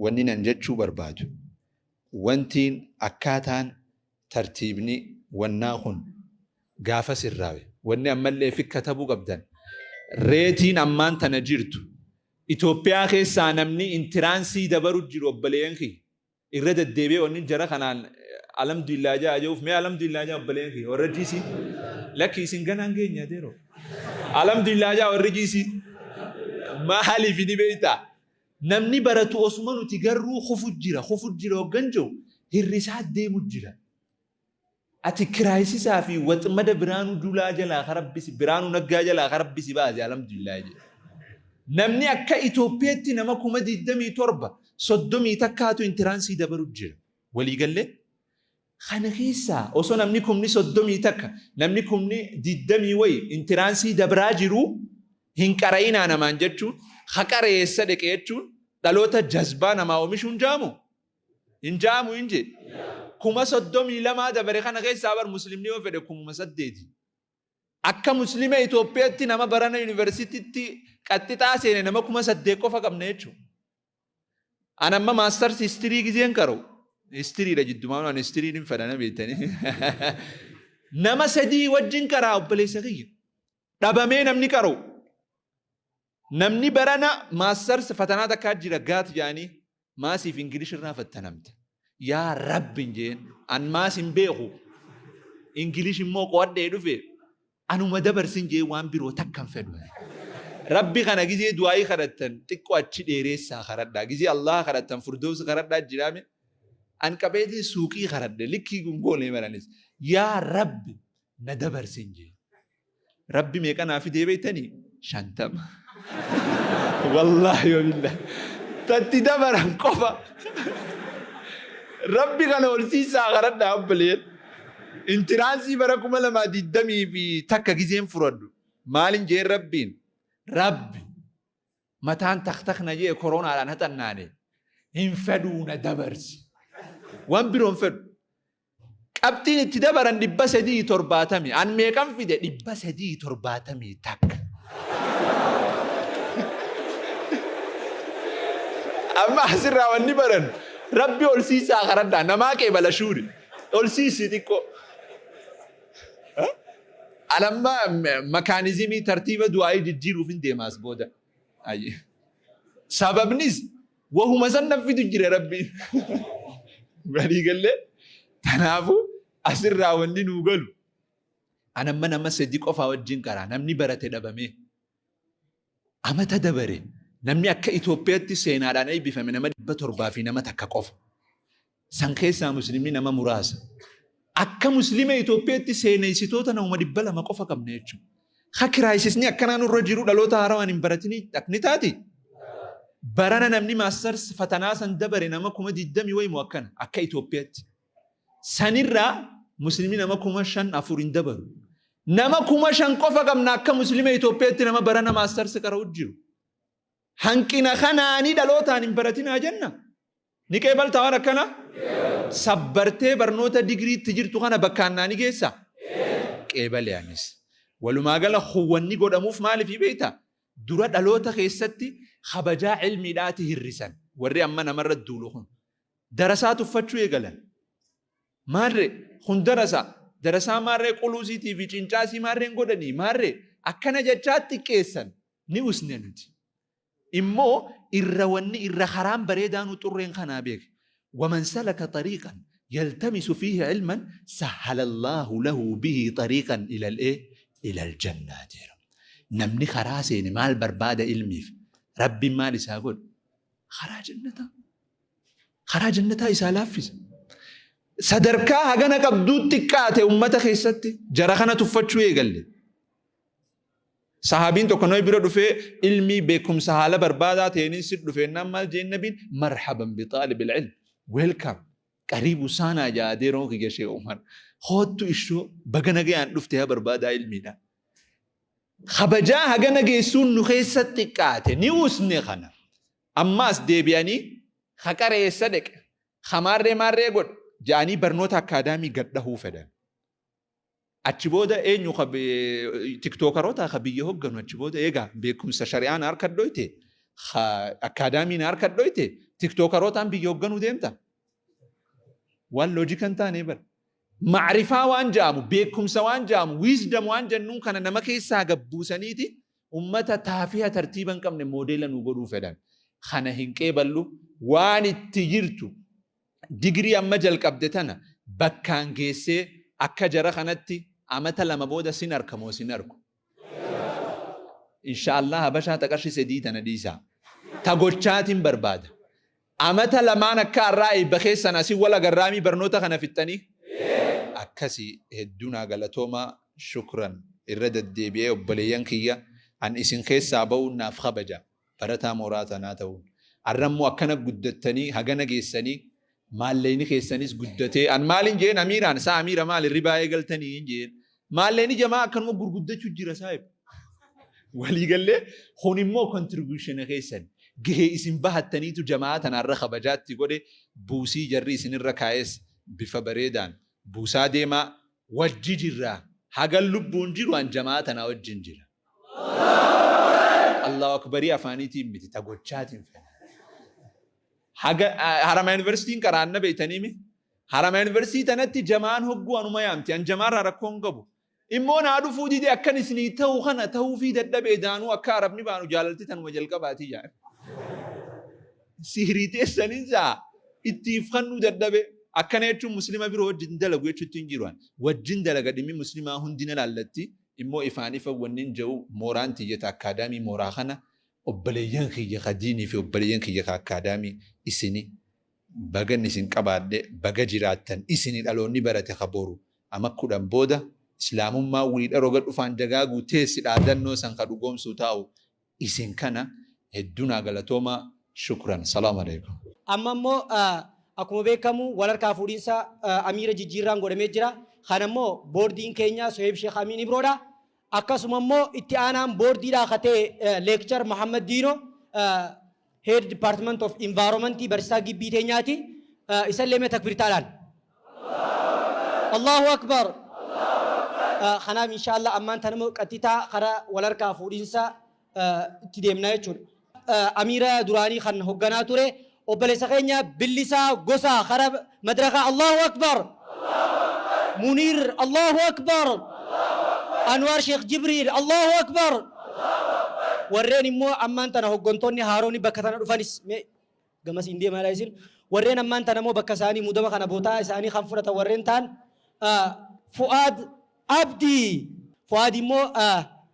wanni nan jechuu barbaadu wantiin akkaataan tartiibni wannaa kun gaafa sirraawe wanni ammallee fi katabuu qabdan reetiin ammaan tana jirtu Itoophiyaa keessaa namni intiraansii dabaru jiru obboleeyyan kiyya. Irra deddeebi'ee wanni jara kanaan alhamdulillah jaa je'uuf mee alhamdulillah jaa obboleeyyan kiyya warra GC lakki isin ganaan geenya adeeroo alhamdulillah jaa warri GC maaliif ni beektaa namni baratu osuma nuti garruu kufu jira kufu jira hoggan jiru hirrisaa deemu jira. Ati kiraayisisaa fi waxmada Biraanuu Julaa jalaa ka Rabbi si Biraanuu Naggaa jalaa ka Rabbi si baase alhamdulillah jedhe. Namni akka Itoophiyaatti nama 27,000 soddomii takkaatu intiraansii dabaru jira. Walii gallee? Kana keessaa osoo namni kumni soddomii takka namni kumni digdamii wayi intiraansii dabraa jiru hin qara'inaa namaan jechuun ha qareessa dheqe jechuun dhaloota jazbaa namaa oomishuun jaamu. Hin jaamu hin jee. 32,000 dabare kana keessaa bar muslimni yoo fedhe 8,000. Akka muslima Itoophiyaatti nama barana yuunivarsiitiitti qaxxixaa seene nama 8,000 qofa qabna jechuudha. An amma maastars histirii gizeen qaru. Histiriidha jiddumaan an histiriin hin fedha na beektanii. Nama sadii wajjin qaraa obboleessa kiyya. Dhabamee namni qaru. Namni barana masters fatanaa takkaa jira gaat jaanii maasiif English irraa fattanamta. Yaa Rabbi hin jeen an maas hin beeku English immoo qo'adhee dhufe anuma dabarsin jee waan biroo takka hin fedhu. Rabbi kana gizee du'aayii kadhattan xiqqoo achi dheereessaa kadhadhaa. Gizee Allah kadhattan furdoosa kadhadhaa jiraame. An qabeetiin suuqii kadhadhe likkii gungoonee baranis. Yaa Rabbi na dabarsin jee. Rabbi meeqa naa fidee beektanii? 50. Wallaahi wabillahi. Tatti dabaran qofa. Rabbi kana ol siisaa kadhadhaa obboleeyyan. Intiraansii bara 2021 gizeen furadhu. Maalin jeen Rabbiin? Rabbi mataan tak tak na jee koronaadhaan haxannaane hin fedhuu na dabarsi. Waan biroo hin fedhu. Qabxiin itti dabaran 370. An meeqan fide? 371. Amma asirraa wanni baran Rabbi ol siisaa kadhadhaa namaa qeebala shuuri ol siisi xiqqoo. An amma makaanizimii tartiiba du'aayii jijjiiruuf hin deemaas booda. Sababnis Wahuma san na fidu jira Rabbiin. Walii gallee tanaafuu asirraa wanni nuu galu an amma nama sadi qofaa wajjin qaraa namni barate dhabamee amata dabare namni akka Itoophiyaatti seenaadhaan eebbifame nama 700 fi nama takka qofa. San keessaa muslimni nama muraasa. Akka muslima Itoophiyaatti seeneessitoota namuma 200 qofa qabna jechuudha. Ha kiraayisisni akkanaa nurra jiru dhaloota haarawaan hin baratini ni taati. Barana namni maastars fatanaa san dabare nama 20,000 wayimu akkana akka Itoophiyaatti. Sanirraa muslimni nama 5,000 4 hin dabaru. Nama 5000 qofa qabna akka Muslima Itoophiyaatti nama barana masters qara'u jiru. Hanqina kanaanii dhalootaan hin baratinaa jenna. Ni qeebaltaa waan akkana? Sabbartee barnoota digiriitti jirtu kana bakkaan naa ni geessa? Qeebale anis. Walumaa gala huwanni godhamuuf maaliif beektaa? Dura dhaloota keessatti kabajaa ilmiidhaati hirrisan. Warri amma namarra duulu kun. Darasaa tuffachuu eegalan. Maarree kun darasaa. Darasaa maarree quluusiitii fi cincaasii maarreen godhanii maarree akkana jechaa xiqqeessan ni usne nuti. Immoo irra wanni irra karaan bareedaa nu xurreen kanaa beeke. ومن سلك طريقا يلتمس فيه علما سهل الله له به طريقا إلى الإيه؟ إلى الجنة jedhu. Namni karaa seene maal barbaada ilmiif? Rabbiin maal isaa godhu? Karaa jannataa. Karaa jannataa isaa laaffisa. Sadarkaa hagana qabduu xiqqaate ummata keessatti jara kana tuffachuu eegalle. Sahabiin tokko nama bira dhufee ilmii beekumsa haala barbaadaa ta'eenin si dhufeennaan maal jeen nabiin? مرحبا بطالب العلم. Welcome. Karibu sana jaadeeroon kiyya Sheekh Umar. Hoottu ishoo baga nagayaan dhufte yaa barbaadaa ilmiidha. Kabajaa hagana geessuun nu keessatti xiqqaate ni usne kana. Ammaas deebi'anii haqareessa dheqe hamaarree maarree godhe ja'anii barnoota akkaadaamii gad dhahuu fedhan. Achi booda eenyu tiktookaroota ka biyya hogganu? Achi booda eegaa beekumsa shari'aan harka dhoyte, akkaadaamiin harka dhoyte, tiktookarootaan biyya hogganuu deemta. Waan logic hin taane bara. Macrifaa waan ja'amu, beekumsa waan ja'amu, wisdom waan jennuun kana nama keessaa gabbuusaniiti ummata taafiha tartiiba hin qabne moodeela nu godhuu fedhan. Kana hin qeeballu. Waan itti jirtu digirii amma jalqabde tana bakkaan geessee akka jara kanatti amata 2 booda sin arkamoo sin argu. Inshaallah habashaa taqarshi 3 tana dhiisaa. Ta gochaatiin barbaada. Amata 2n akka har'aa eebba keessan asii wal agarraamii barnoota kana fixxanii? Akkasii hedduu naa galatoomaa, شكرا. Irra deddeebi'ee obboleeyyan kiyya, an isin keessaa ba'uun naaf kabaja, barataa mooraa tanaa ta'uun. Arrammoo akkana guddattanii hagana geessanii, maalleyni keessanis guddatee, an maalin jeen amiiraan isaa, amiira maal hirribaa eegaltanii hin jeen. Maalleyni jamaa akkanuma gurguddachuu jira saahib. Waliigallee kun immoo contribution keessan gahee isin bahattaniitu jamaa tanaarra kabajaatti godhe. Buusii jarri isinirra kaa'es bifa bareedaan buusaa deemaa wajji jirra. Hagan lubbuun jiru an jamaa tanaa wajjin jira. Allahu akbarii afaaniitiin miti, ta gochaatiin fedha. Haga Haramaya Yuunivarsiitiin qaraanna beeytaniimi. Haramaya Yuunivarsiitii tanatti jamaan hogguu anuma yaamti. An jamaarraa rakkoo hin qabu. Immoo naa dhufuu dide, akkan isinii ta'u kana ta'uufii dadhabee daanuu akka arabni baanu jaalalti tanuma jalqabaatii jaan. Sihirii teessanin saa ittiif kannuu dadhabe. Akkana jechuun muslima biroo wajjin dalagu jechuutti hin jiru. Wajjin dalaga, dhimmi muslimaa hundina laallatti. Immoo ifaan ifa wannin jedhu, mooraan tiyyata akkaadaamii mooraa kana, obboleeyyan kiyya ka diinii fi obboleeyyan kiyya ka akkaadaamii, isini bagan isin qabaadhe, baga jiraattan. Isini dhaloonni barate ka boru ama 10 booda islaamummaa wiidha roga dhufaan dagaaguu teessi dhaadannoo san ka dhugoomsuu taa'u isin kana. Hedduu naa galatoomaa, شكرا، سلام عليكم. Amma immoo akkuma beekamu wal harkaa fuudhiinsa amiira jijjiirraan godhamee jira. Kana immoo boordiin keenya Soheeb Sheekh Amiin Ibroodha. Akkasuma immoo itti aanaan boordiidhaa ka ta'e Lecturer Muhammad Diino, Head Department of Environment, barsiisaa gibbii teenyaati. Isallee mee takbirtaadhaan. الله أكبر. Kanaaf inshaallah ammaan tanuma qaxxitaa karaa wal harkaa fuudhiinsa itti deemnaa jechuudha. Amiira duraanii kan hoogganaa ture obboleessa keenya Billisaa Gosaa karaa madrakaa. الله أكبر. Muniir, الله أكبر. Anwaar Sheekh Jibriil, الله أكبر. Warreen immoo ammaan tana hooggantoonni haaroonni bakka tana dhufanis mee gamas hin deemaa isin. Warreen ammaan tana immoo bakka isaanii muudama kana bootaa isaanii kan fudhatan warreen ta'an Fu'aad Abdii. Fu'aad immoo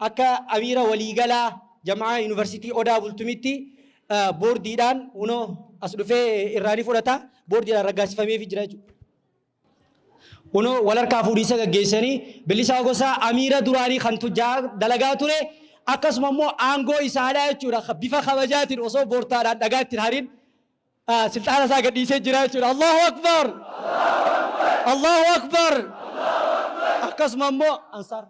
akka amiira waliigalaa jamaa yuunivarsiitii Odaa Bultumitti boordiidhaan hunoo as dhufee irraa ni fudhata. Boordiidhaan raggaasifameefii jira jechuudha. Kunoo wal harkaa fuudhiinsa gaggeessanii Bilisaa Gosaa amiira duraanii kan tujjaa dalagaa ture akkasuma immoo aangoo isaadhaa jechuudha bifa kabajaatiin osoo boortaadhaan dhagaa ittiin hariin silxaana isaa gadhiisee jira jechuudha. الله أكبر. الله أكبر. Akkasuma immoo ansaar.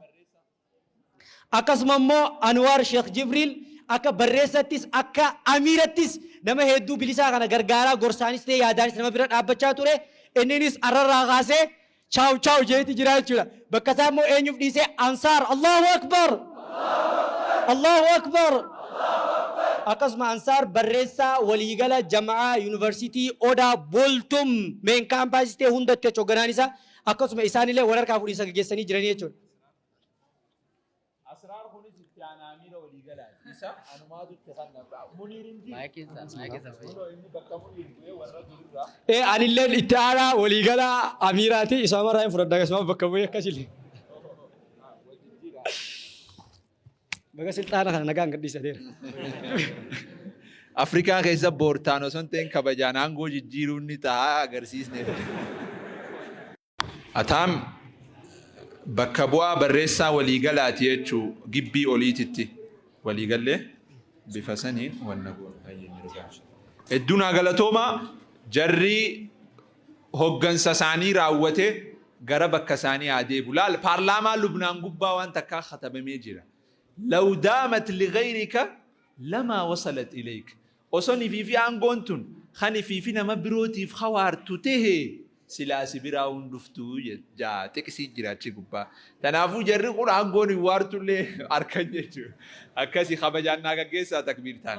Akkasuma immoo Anwaar Sheekh Jibriil akka barreessattis akka amiirattis nama hedduu bilisaa kana gargaaraa gorsaanis ta'e yaadaanis nama bira dhaabbachaa ture. Inninis arrarraa kaasee chaaw chaaw jeeti jira jechuudha. Bakka isaa immoo eenyuuf dhiisee Ansaar Allahu Akbar! Allahu Akbar! Akkasuma Ansaar barreessaa waliigala jama'aa Yuunivarsiitii Odaa Bultum meen kaampaasii ta'e hundatti jechuudha hogganaan isaa. Akkasuma isaanillee wal harkaa fuudhinsa gaggeessanii jiranii jechuudha. Asraar kunis itti aanaa amiira waliigalaati. Isa anumaatu itti kanna. Muniir hin jiru. Kunoo inni bakka Muniir bu'ee warra durirraa. Ee anilleen itti aanaa waliigalaa amiiraati isaamarraa hin fudhadha akkasuma bakka bu'ee akkasillee. Baga silxaana kana nagaan gadhiisateera. Afrikaa keessa boortaan osoo hin ta'in kabajaan aangoo jijjiiruun ni ta'a agarsiisne. Ataam bakka bu'aa barreessaa waliigalaati jechuu gibbii oliititti waliigallee bifa saniin wanna goona. Hedduu naa galatoomaa jarri hoggansa isaanii raawwate gara bakka isaanii haa deebi'u. Laal paarlaamaa Lubnaan gubbaa waan takkaa katabamee jira. Law daamat ligayrika lamaa wasalat ilayk. Osoo nifiifi aangoon tun kan ifiifi nama birootiif hawaartu tehe silaa si biraa hin dhuftu jaa xiqsii jira achi gubbaa. Tanaafuu jarri kun aangoon hin waartullee harkan jechuudha. Akkasi kabajaan naa gaggeessaa takbiirtaan.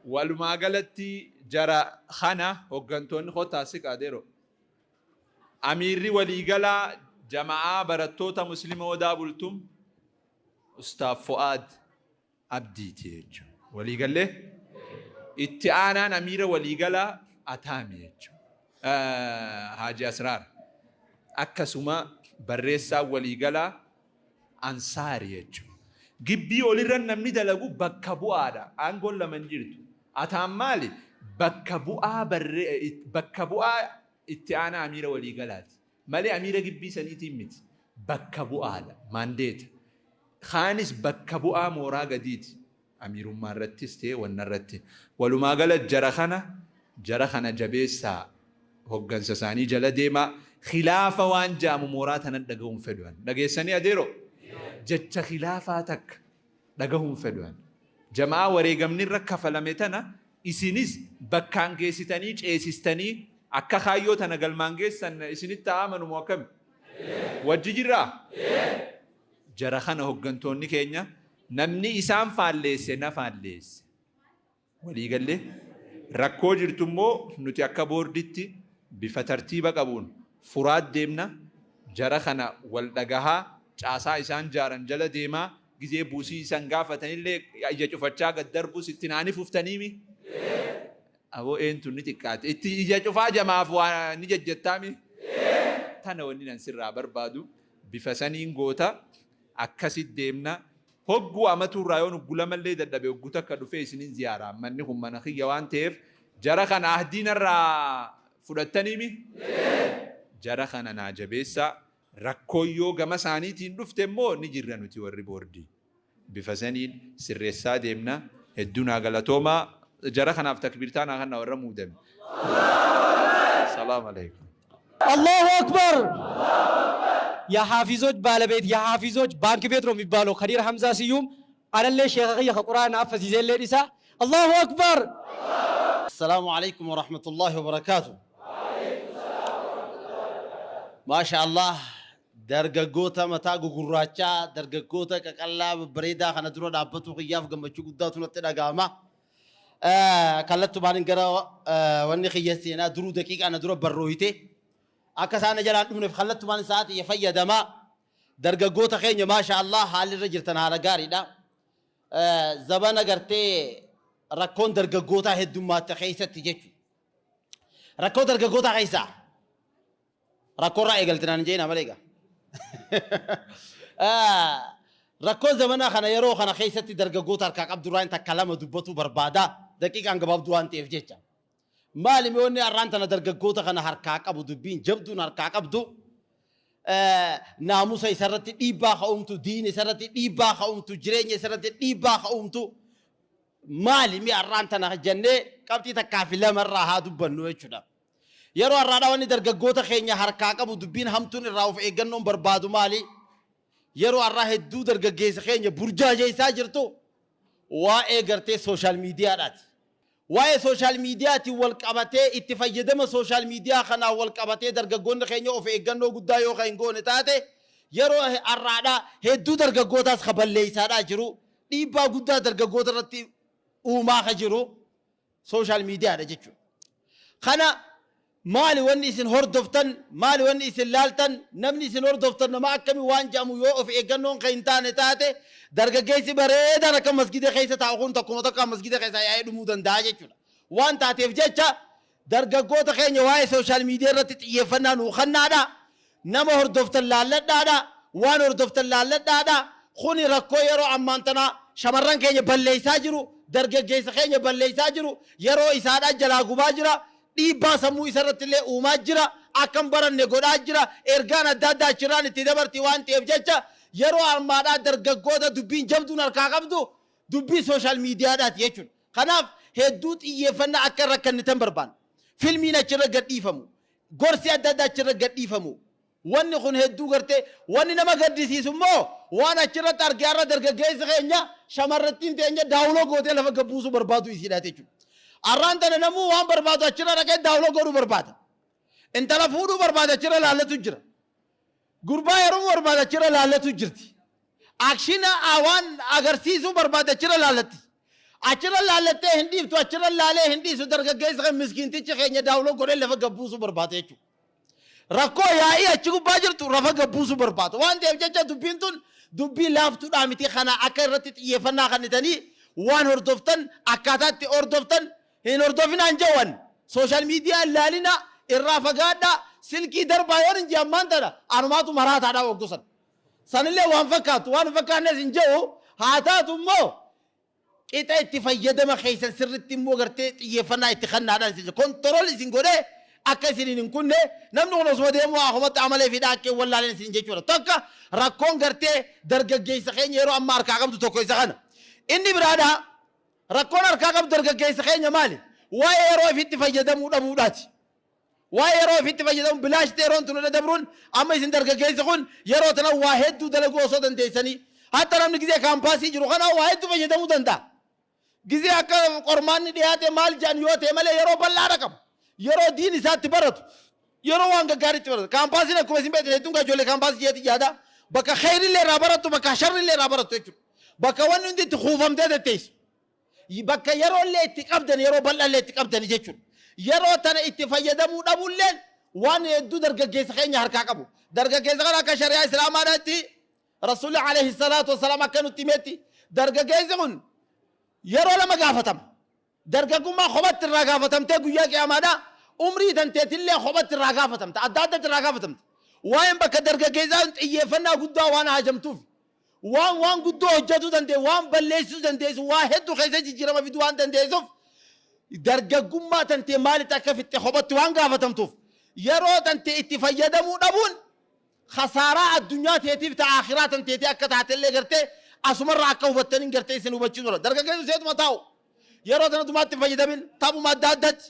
Walumaa galatti jara kana hoggantoonni kottaa siqaa deeroo. Amiirri waliigalaa jama'aa barattoota Muslima Odaa Bultum Ustaaf Fu'aad Abdiiti jechuudha. Waliigallee itti aanaan amiira waliigalaa Ataami jechuudha. Haaji Asraar. Akkasuma barreessaan waliigalaa Ansaari jechuudha. Gibbii olirra namni dalagu bakka bu'aadha. Aangoon lama hin jirtu. Ataan maali? Bakka bu'aa barree bakka bu'aa itti aanaa amiira waliigalaati. Malee amiira gibbii saniitiin miti. Bakka bu'aadha. Maandeeta. Kaanis bakka bu'aa mooraa gadiiti. Amiirummaa irrattis ta'e wanna irratti. Walumaa gala jara kana jara kana jabeessaa hoggansa isaanii jala deemaa. Khilaafa waan ja'amu mooraa tana dhagahuun fedhu. Dhageessanii adeeroo? Jecha khilaafaa takka dhagahuun fedhu. Jama'aa wareegamni irra kafalame tana isinis bakkaan geessitanii ceesistanii akka kaayyoo tana galmaan geessan isinitti haa amanu moo akkami? Wajji jirraa? Jara kana hoggantoonni keenya namni isaan faalleesse na faalleesse. Waliigallee rakkoo jirtu immoo nuti akka boorditti bifa tartiiba qabuun furaat deemna. Jara kana wal dhagahaa caasaa isaan jaaran jala deemaa gizee buusii isan gaafatanillee ija cufachaa gad darbus itti naani fuftaniimi. Aboo eentu ni xiqqaate. Itti ija cufaa jamaaf waa ni jajjattaami. Tana wanni nan sirraa barbaadu bifa saniin goota akkasit deemna. Hogguu amatuu irraa yoon uggulamallee dadhabe hoggu takka dhufee isinin ziyaaraa. Manni kun mana kiyya waan ta'eef jara kana ahdii narraa fudhattaniimi? Jara kana naa jabeessaa. Rakkoon yoo gama isaaniitiin dhufte immoo ni jirra nuti warri boordii. Bifa saniin sirreessaa deemna. Hedduu naa galatoomaa. Jara kanaaf takbiirtaa naa kannaa warra muudame. Salaam alaikum. አላሁ አክበር። የሐፊዞች ባለቤት የሐፊዞች ባንክ ቤት ነው የሚባለው። ከዲር ሐምዛ ስዩም አለሌ ሼኸ ኸየ ከቁርአን አፈሲዜሌ ዲሳ አላሁ አክበር። السلام عليكم ورحمة الله وبركاته. ما شاء الله dargaggoota mataa gugurraachaa dargaggoota qaqallaa babbareedaa kana dura dhaabbatu kiyyaaf gammachuu guddaatu natti dhaga'ama. Kallattumaan gara wanni kiyya seenaa duruu daqiiqaa na dura barrooyite akka isaan na jalaan dhumneef kallattumaan sa'aatii fayyadamaa. Dargaggoota keenya maasha Allah haalli irra jirtan haala gaariidha. Zabana gartee rakkoon dargaggootaa heddummaatte keessatti jechuudha. Rakkoo dargaggootaa keessaa rakkoo irraa eegalte naan hin jeenaa malee egaa. Rakkoo zamanaa kana yeroo kana keessatti dargaggoota harkaa qabdu irraa takka lama dubbatu barbaada. Daqiiqaan gabaabduu waan ta'eef jecha. Maali mi'oonni har'aan tana dargaggoota kana harkaa qabu dubbiin jabduun harkaa qabdu naamusa isarratti dhiibbaa ka'umtu diina isarratti dhiibbaa ka'umtu jireenya isarratti dhiibbaa ka'umtu maali mi'a har'aan tana jennee qabxii takkaa fi lama irraa haa dubbannu jechuudha. Yeroo har'aadhaa wanni dargaggoota keenya harkaa qabu dubbiin hamtuun irraa of eeggannoon barbaadu maali? yeroo har'aa hedduu dargaggeessa keenya burjaajeessaa jirtu waa'ee gartee social miidiyaadhaati. Waa'ee social miidiyaatiin wal qabatee, itti fayyadama social miidiyaa kanaan wal qabatee, dargaggoonni keenya of eeggannoo guddaa yoo kan hin goone taate, yeroo har'aadhaa hedduu dargaggootaas ka balleessaadhaa jiru, dhiibbaa guddaa dargaggoota irratti uumaa ka jiru social miidiyaadha jechuudha. Kana maali wanni isin hordoftan, maali wanni isin laaltan, namni isin hordoftan nama akkamii waan jedhamu yoo of eeggannoon kan hin taane taate, dargaggeessi bareedaan akka masgida keessa taa'u kun tokkuma tokko masgida keessa yaa'ee dhumuu danda'a jechuudha. Waan taateef jecha, dargaggoota keenya waa'ee social miidiyaa irratti xiyyeeffannaa nuu kennaadha. Nama hordoftan laalladhaadha. Waan hordoftan laalladhaadha. Kuni rakkoo yeroo ammaan tana shamarran keenya balleessaa jiru, dargaggeessa keenya balleessaa jiru, yeroo isaadhaa jalaa gubaa jira. Dhiibbaa sammuu isarratti illee uumaa jira. Akkam baranne godhaa jira. Ergaan adda addaa achirraan itti dabarti waan ta'eef jecha, yeroo ammaadhaa dargaggoota dubbiin jabduun harkaa qabdu dubbii social miidiyaadhaati jechuudha. Kanaaf hedduu xiyyeeffannaa akka irra kennitan barbaanna. Filmiin achirra gadhiifamu. Gorsi adda addaa achirra gadhiifamu. Wanni kun hedduu gartee wanni nama gaddisiisu immoo waan achirratti argee har'a dargaggeessi keenya, shamarrattiin teenya download gootee lafa gabbuusuu barbaadu isiidha jechuudha. Har'aan tana namuu waan barbaadu achirra dhaqee download godhuu barbaada. Intala fuudhuu barbaada, achirra laallatu jira. Gurbaa heerumuu barbaada, achirra laallatu jirti. Action waan agarsiisuu barbaada, achirra laallatti. Achirra laallattee hin dhiiftu, achirra laalee hin dhiisu. Dargaggeessi kan miskiintichi keenya download godhee lafa gabbuusuu barbaada jechuudha. Rakkoo yaa'ii achi gubbaa jirtu lafa gabbuusuu barbaada. Waan ta'eef jecha, dubbiin tun dubbii laaftuudhaa miti. Kana akka irratti xiyyeeffannaa kennitanii waan hordoftan akkaataa itti hordoftan hin hordofinaan jawwan. Social miidiyaa ilaalina, irraa fagaadhaa, silkii darbaa yoon hin ammaan tana anumaatu maraataadhaa waggosan. Sanillee waan fakkaatu waan hin fakkaannes hin jiru. Haa taatu immoo, qixa itti fayyadama keessan sirritti immoo gartee xiyyeeffannaa itti kennaadhaan isin control isin godhee akka isiniin hin kunne, namni kun osuma deemu akkumatti amalee fi dhaaqqee wallaaleen isin jechuudha. Tokko rakkoon gartee dargaggeessa keenya yeroo ammaa harkaa qabdu tokko isa kana. Inni biraadhaa rakkoon harkaa qabdu dargaggeessa keenya maali? Waa'ee yeroo ifitti fayyadamuu dhabuudhaati. Waa'ee yeroo ofitti fayyadamu bilaashti yeroon tun irra dabruun. Amma isin dargaggeessi kun yeroo tana waa hedduu dalaguu osoo dandeessanii, hatta namni gizee kaampaasii jiru kana waa hedduu fayyadamuu danda'a. Gizee akka qormaanni dhiyaate maal jedhan yoo ta'e malee, yeroo bal'aadha qaba. Yeroo diin isaatti baratu, yeroo waan gaggaariitti baratu. Kaampaasiin akkuma isin beektan hedduun ijoollee kaampaasii jeeti yaada. Bakka kheyrillee irraa barattu, bakka sharrillee irraa barattu jechuudha. Bakka wanni hundi itti kuufamtee tetteessu. Bakka yeroo illee itti qabdan, yeroo bal'aa itti qabdan jechuudha. Yeroo tana itti fayyadamuu dhabuulleen waan hedduu dargaggeessa keenya harkaa qabu. Dargaggeessa kana akka shari'aa Islaamaadhaatti, Rasuulli alayhi salaatu wasalaam akka nutti himetti, dargaggeessi kun yeroo lama gaafatama. Dargaggummaa kophatti irraa gaafatamtee guyyaa qiyaamaadhaa, umrii tanteetillee kophatti irraa gaafatamta. Adda addatti irraa gaafatamta. Waa'een bakka dargaggeessaa xiyyeeffannaa guddaa waan haajamtuuf, waan guddoo hojjetuu dandeessu, waan balleessuu dandeessu, waa hedduu keessa jijjiirama fiduu waan dandeessuuf, dargaggummaa tantee maalitti akka fixxe kophatti waan gaafatamtuuf, yeroo tantee itti fayyadamuu dhabuun khasaaraa addunyaa teetiif ta'a akhiraa tanteetii akka taatellee gartee asumarraa akka hubattaniin gartee isin hubachiisudha. Dargaggeessu seetuma taa'u yeroo tana dumaatti fayyadamin taphuma adda addatti,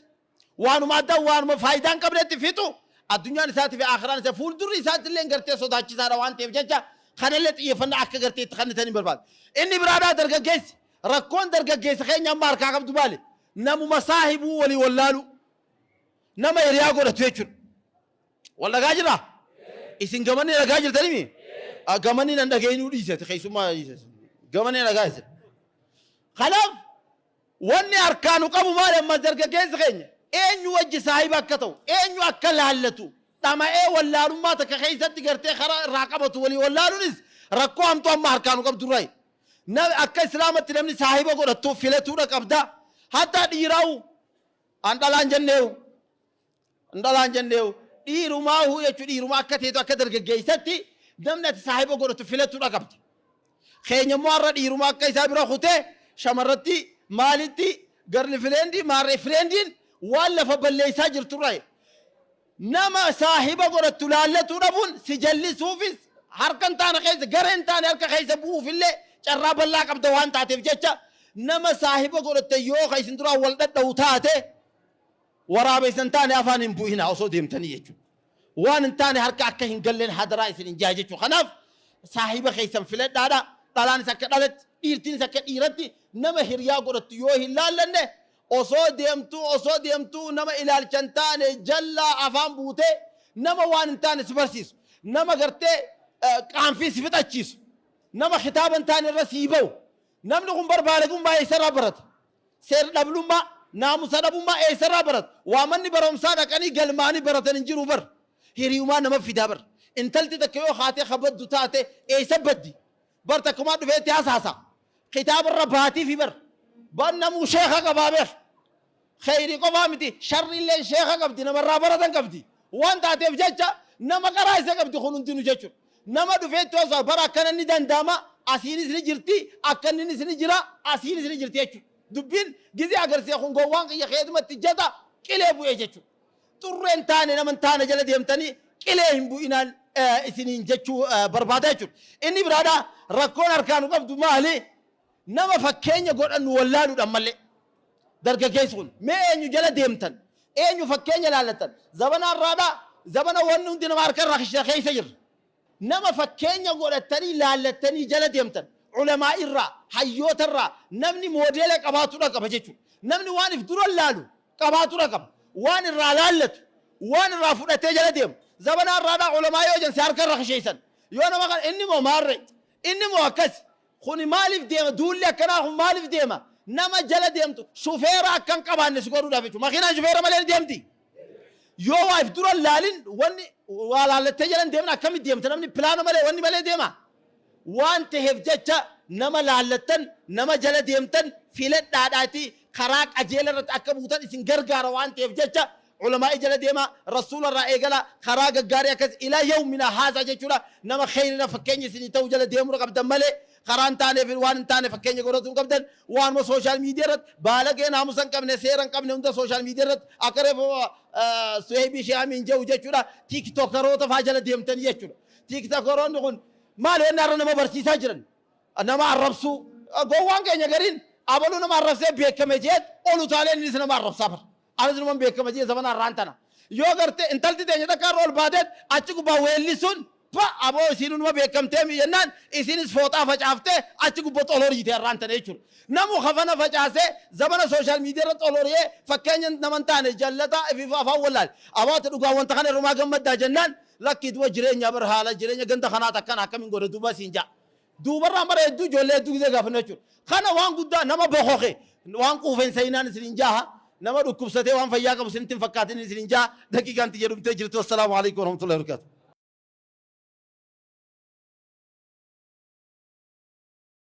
waanuma addaa, waanuma faayidaa hin qabnetti fixu, addunyaan isaatii fi akhiraan isaa fuuldurri isaatti illee gartee sodaachisaadha. Waan ta'eef jecha, kanallee xiyyeeffannaa akka gartee itti kennitanii barbaada. Inni biraadhaa dargaggeessi, rakkoon dargaggeessa keenya amma harkaa qabdu maali? Namuma saahibuu walii wallaalu, nama hiriyaa godhatu jechuudha. Wal dhagaa jiraa? Isin gamanni dhagaa jirtanimi? Gamanni nan dhageenyuu dhiisete, keessummaa dhiisete. Gamanni dhagaa isin. Kanaaf wanni harkaa nu qabu maali? Amma dargaggeessi keenya eenyu wajji saahiba akka ta'u, eenyu akka laallatu dhama'ee wallaalummaa takka keessatti gartee karaa irraa qabatu walii wallaaluunis rakkoo hamtuu amma harkaa nu qabdu irraa. Akka Islaamatti namni saahiba godhattu filatuudha qabda. Hatta dhiiraa'u, an dhalaan jenneewu. Dhalaan jenneewu, dhiirumaahu jechuun dhiirumaa akka ta'etu akka dargaggeessatti namni ati saahiba godhatu filatuudha qabda. Keenya immoo har'a dhiirumaa akka isaa bira kutee shamarratti maalitti girlfriendii maarree friendiin waan lafa balleessaa jirturraa nama saahiba godhattu laallatuu dhabuun si jallisuufis, harka hin taane keessa, gara hin taane harka keessa bu'uufillee carraa bal'aa qabda. Waan taateef jecha, nama saahiba godhatte yoo ka isin duraan wal dhadha'u taate, waraabessa hin taane afaan hin bu'inaa osoo deemtanii jechuudha. Waan hin taane harka akka hin galleen hadaraa isin hin jaa jechuudha. Kanaaf Saahiba keessan filadhaadha. Dhalaanis akka dhalatti, dhiirtiinis akka dhiiratti nama hiriyaa godhattu yoo hin laallanne, osoo deemtuu osoo deemtuu nama ilaalcha hin taane jallaa afaan buutee, nama waan hin taane si barsiisu, nama gartee qaanfii si fixachiisu, nama kitaaba hin taane irra sii ba'u. Namni kun barbaalagummaa eessarraa barata? Seer dhablummaa, naamusa dhabummaa eessarraa barata? Waa manni barumsaa dhaqanii galmaanii baratan hin jiru bar. Hiriyumaa nama fidaa bar. Intalti takka yoo kaatee ka baddu taate eessa baddi? Bar takkumaa dhufee itti hasaasa. Kitaabarra baatiifi bar. Bar namuu sheeka qabaa beek. Kheyrii qofaa miti, sharriilleen sheeka qabdi, namarraa baratan qabdi. Waan taateef jecha nama qaraa isa qabdi kun hundinuu jechuudha. Nama dhufee itti hasaasa bara akkana ni danda'ama, asiinis ni jirti, akkanninis ni jira, asiinis ni jirti jechuudha. Dubbiin gizee agarsiisa kun gowwaan kiyya keetumatti jata qilee bu'ee jechuudha. Xurree hin taane, nama hin taane jala deemtanii qilee hin bu'inaan isiniin jechuu barbaada jechuudha. Inni biraadhaa rakkoon harkaa nu qabdu maali? Nama fakkeenya godhannu wallaaluudhaan malee. Dargaggeessi kun mee eenyu jala deemtan? Eenyu fakkeenya laallattan? Zabana har'aadhaa zabana wanni hundi nama harka irraa keessa jirra. Nama fakkeenya godhattanii laallattanii jala deemtan ulamaa irraa, hayyoota irraa namni moodeela qabaatuudha qaba jechuudha. Namni waan if dura laalu qabaatuudha qaba. Waan irraa laallatu, waan irraa fudhatee jala deemu. Zabana har'aadhaa ulamaa yoo jense harka irra kisheessan. Yoo nama kana inni moo maarre, inni moo akkas. Kuni maaliif deema? Duulli akkanaa kun maaliif deema? Nama jala deemtu shufeera akka hin qabaanne si godhuudhaaf jechuudha. Makiinaan shufeera malee ni deemti. Yoo waa if dura laalin, wanni waa laallattee jala hin deemin, akkamitti deemta? Namni pilaana malee, wanni malee deema. Waan taheef jecha nama laallattan, nama jala deemtan filadhaadhaati, karaa qajeela irratti akka buutan isin gargaara. Waan ta'eef jecha ulamaa'ii jala deema, rasuula irraa eegala, karaa gaggaarii akkas ilaa yawminaa haazaa jechuudha. Nama kheeyrina fakkeenya isinii ta'u jala deemuu qabdan malee karaa hin taaneef waan hin taane fakkeenya godhatu hin qabdan. Waanuma social media irratti baalagee naamusa hin qabne, seera hin qabne hunda social media irratti akka reefu Suheybii Shi'amiin jedhu jechuudha, tiktookaroota faa jala deemtanii jechuudha. Tiktookaroonni kun maali wanni har'a nama barsiisaa jiran? Nama arrabsuu. Gowwaan keenya gariin abaluu nama arrabsee beekame jeet ol utaalee innis nama arrabsaa bar. Anis numan beekama jee zamana har'aan tana. Yoo garte intalti teenya takka har'a ol baateet achi gubbaa weellisuun pa aboo isiinuu numa beekamtee mi jennaan isiinis fooxaa facaaftee achi gubbatti ol horiite har'aan tana jechuudha. Namu kafana facaasee zamana social media irratti ol horiyee fakkeenya nama hin taane jallataa ifiif afaan wallaale. Aboo ati dhugaa wanta kana irrumaa gammaddaa jennaan, lakkii duba jireenya bar, haala jireenya ganda kanaa takkana akkamiin godha duba siin ja'a. Duubarraan bara hedduu ijoollee hedduu gisee gaafannu jechuudha. Kana waan guddaa nama bokoke waan quufe hin sayinaan isiniin jaaha. Nama dhukkubsatee waan fayyaa qabu isinitti hin fakkaatin isiniin jaaha. Daqiiqaan tiyya dhumtee jirtu. Assalaamu alaikum warahmatullahi wabarakatuh.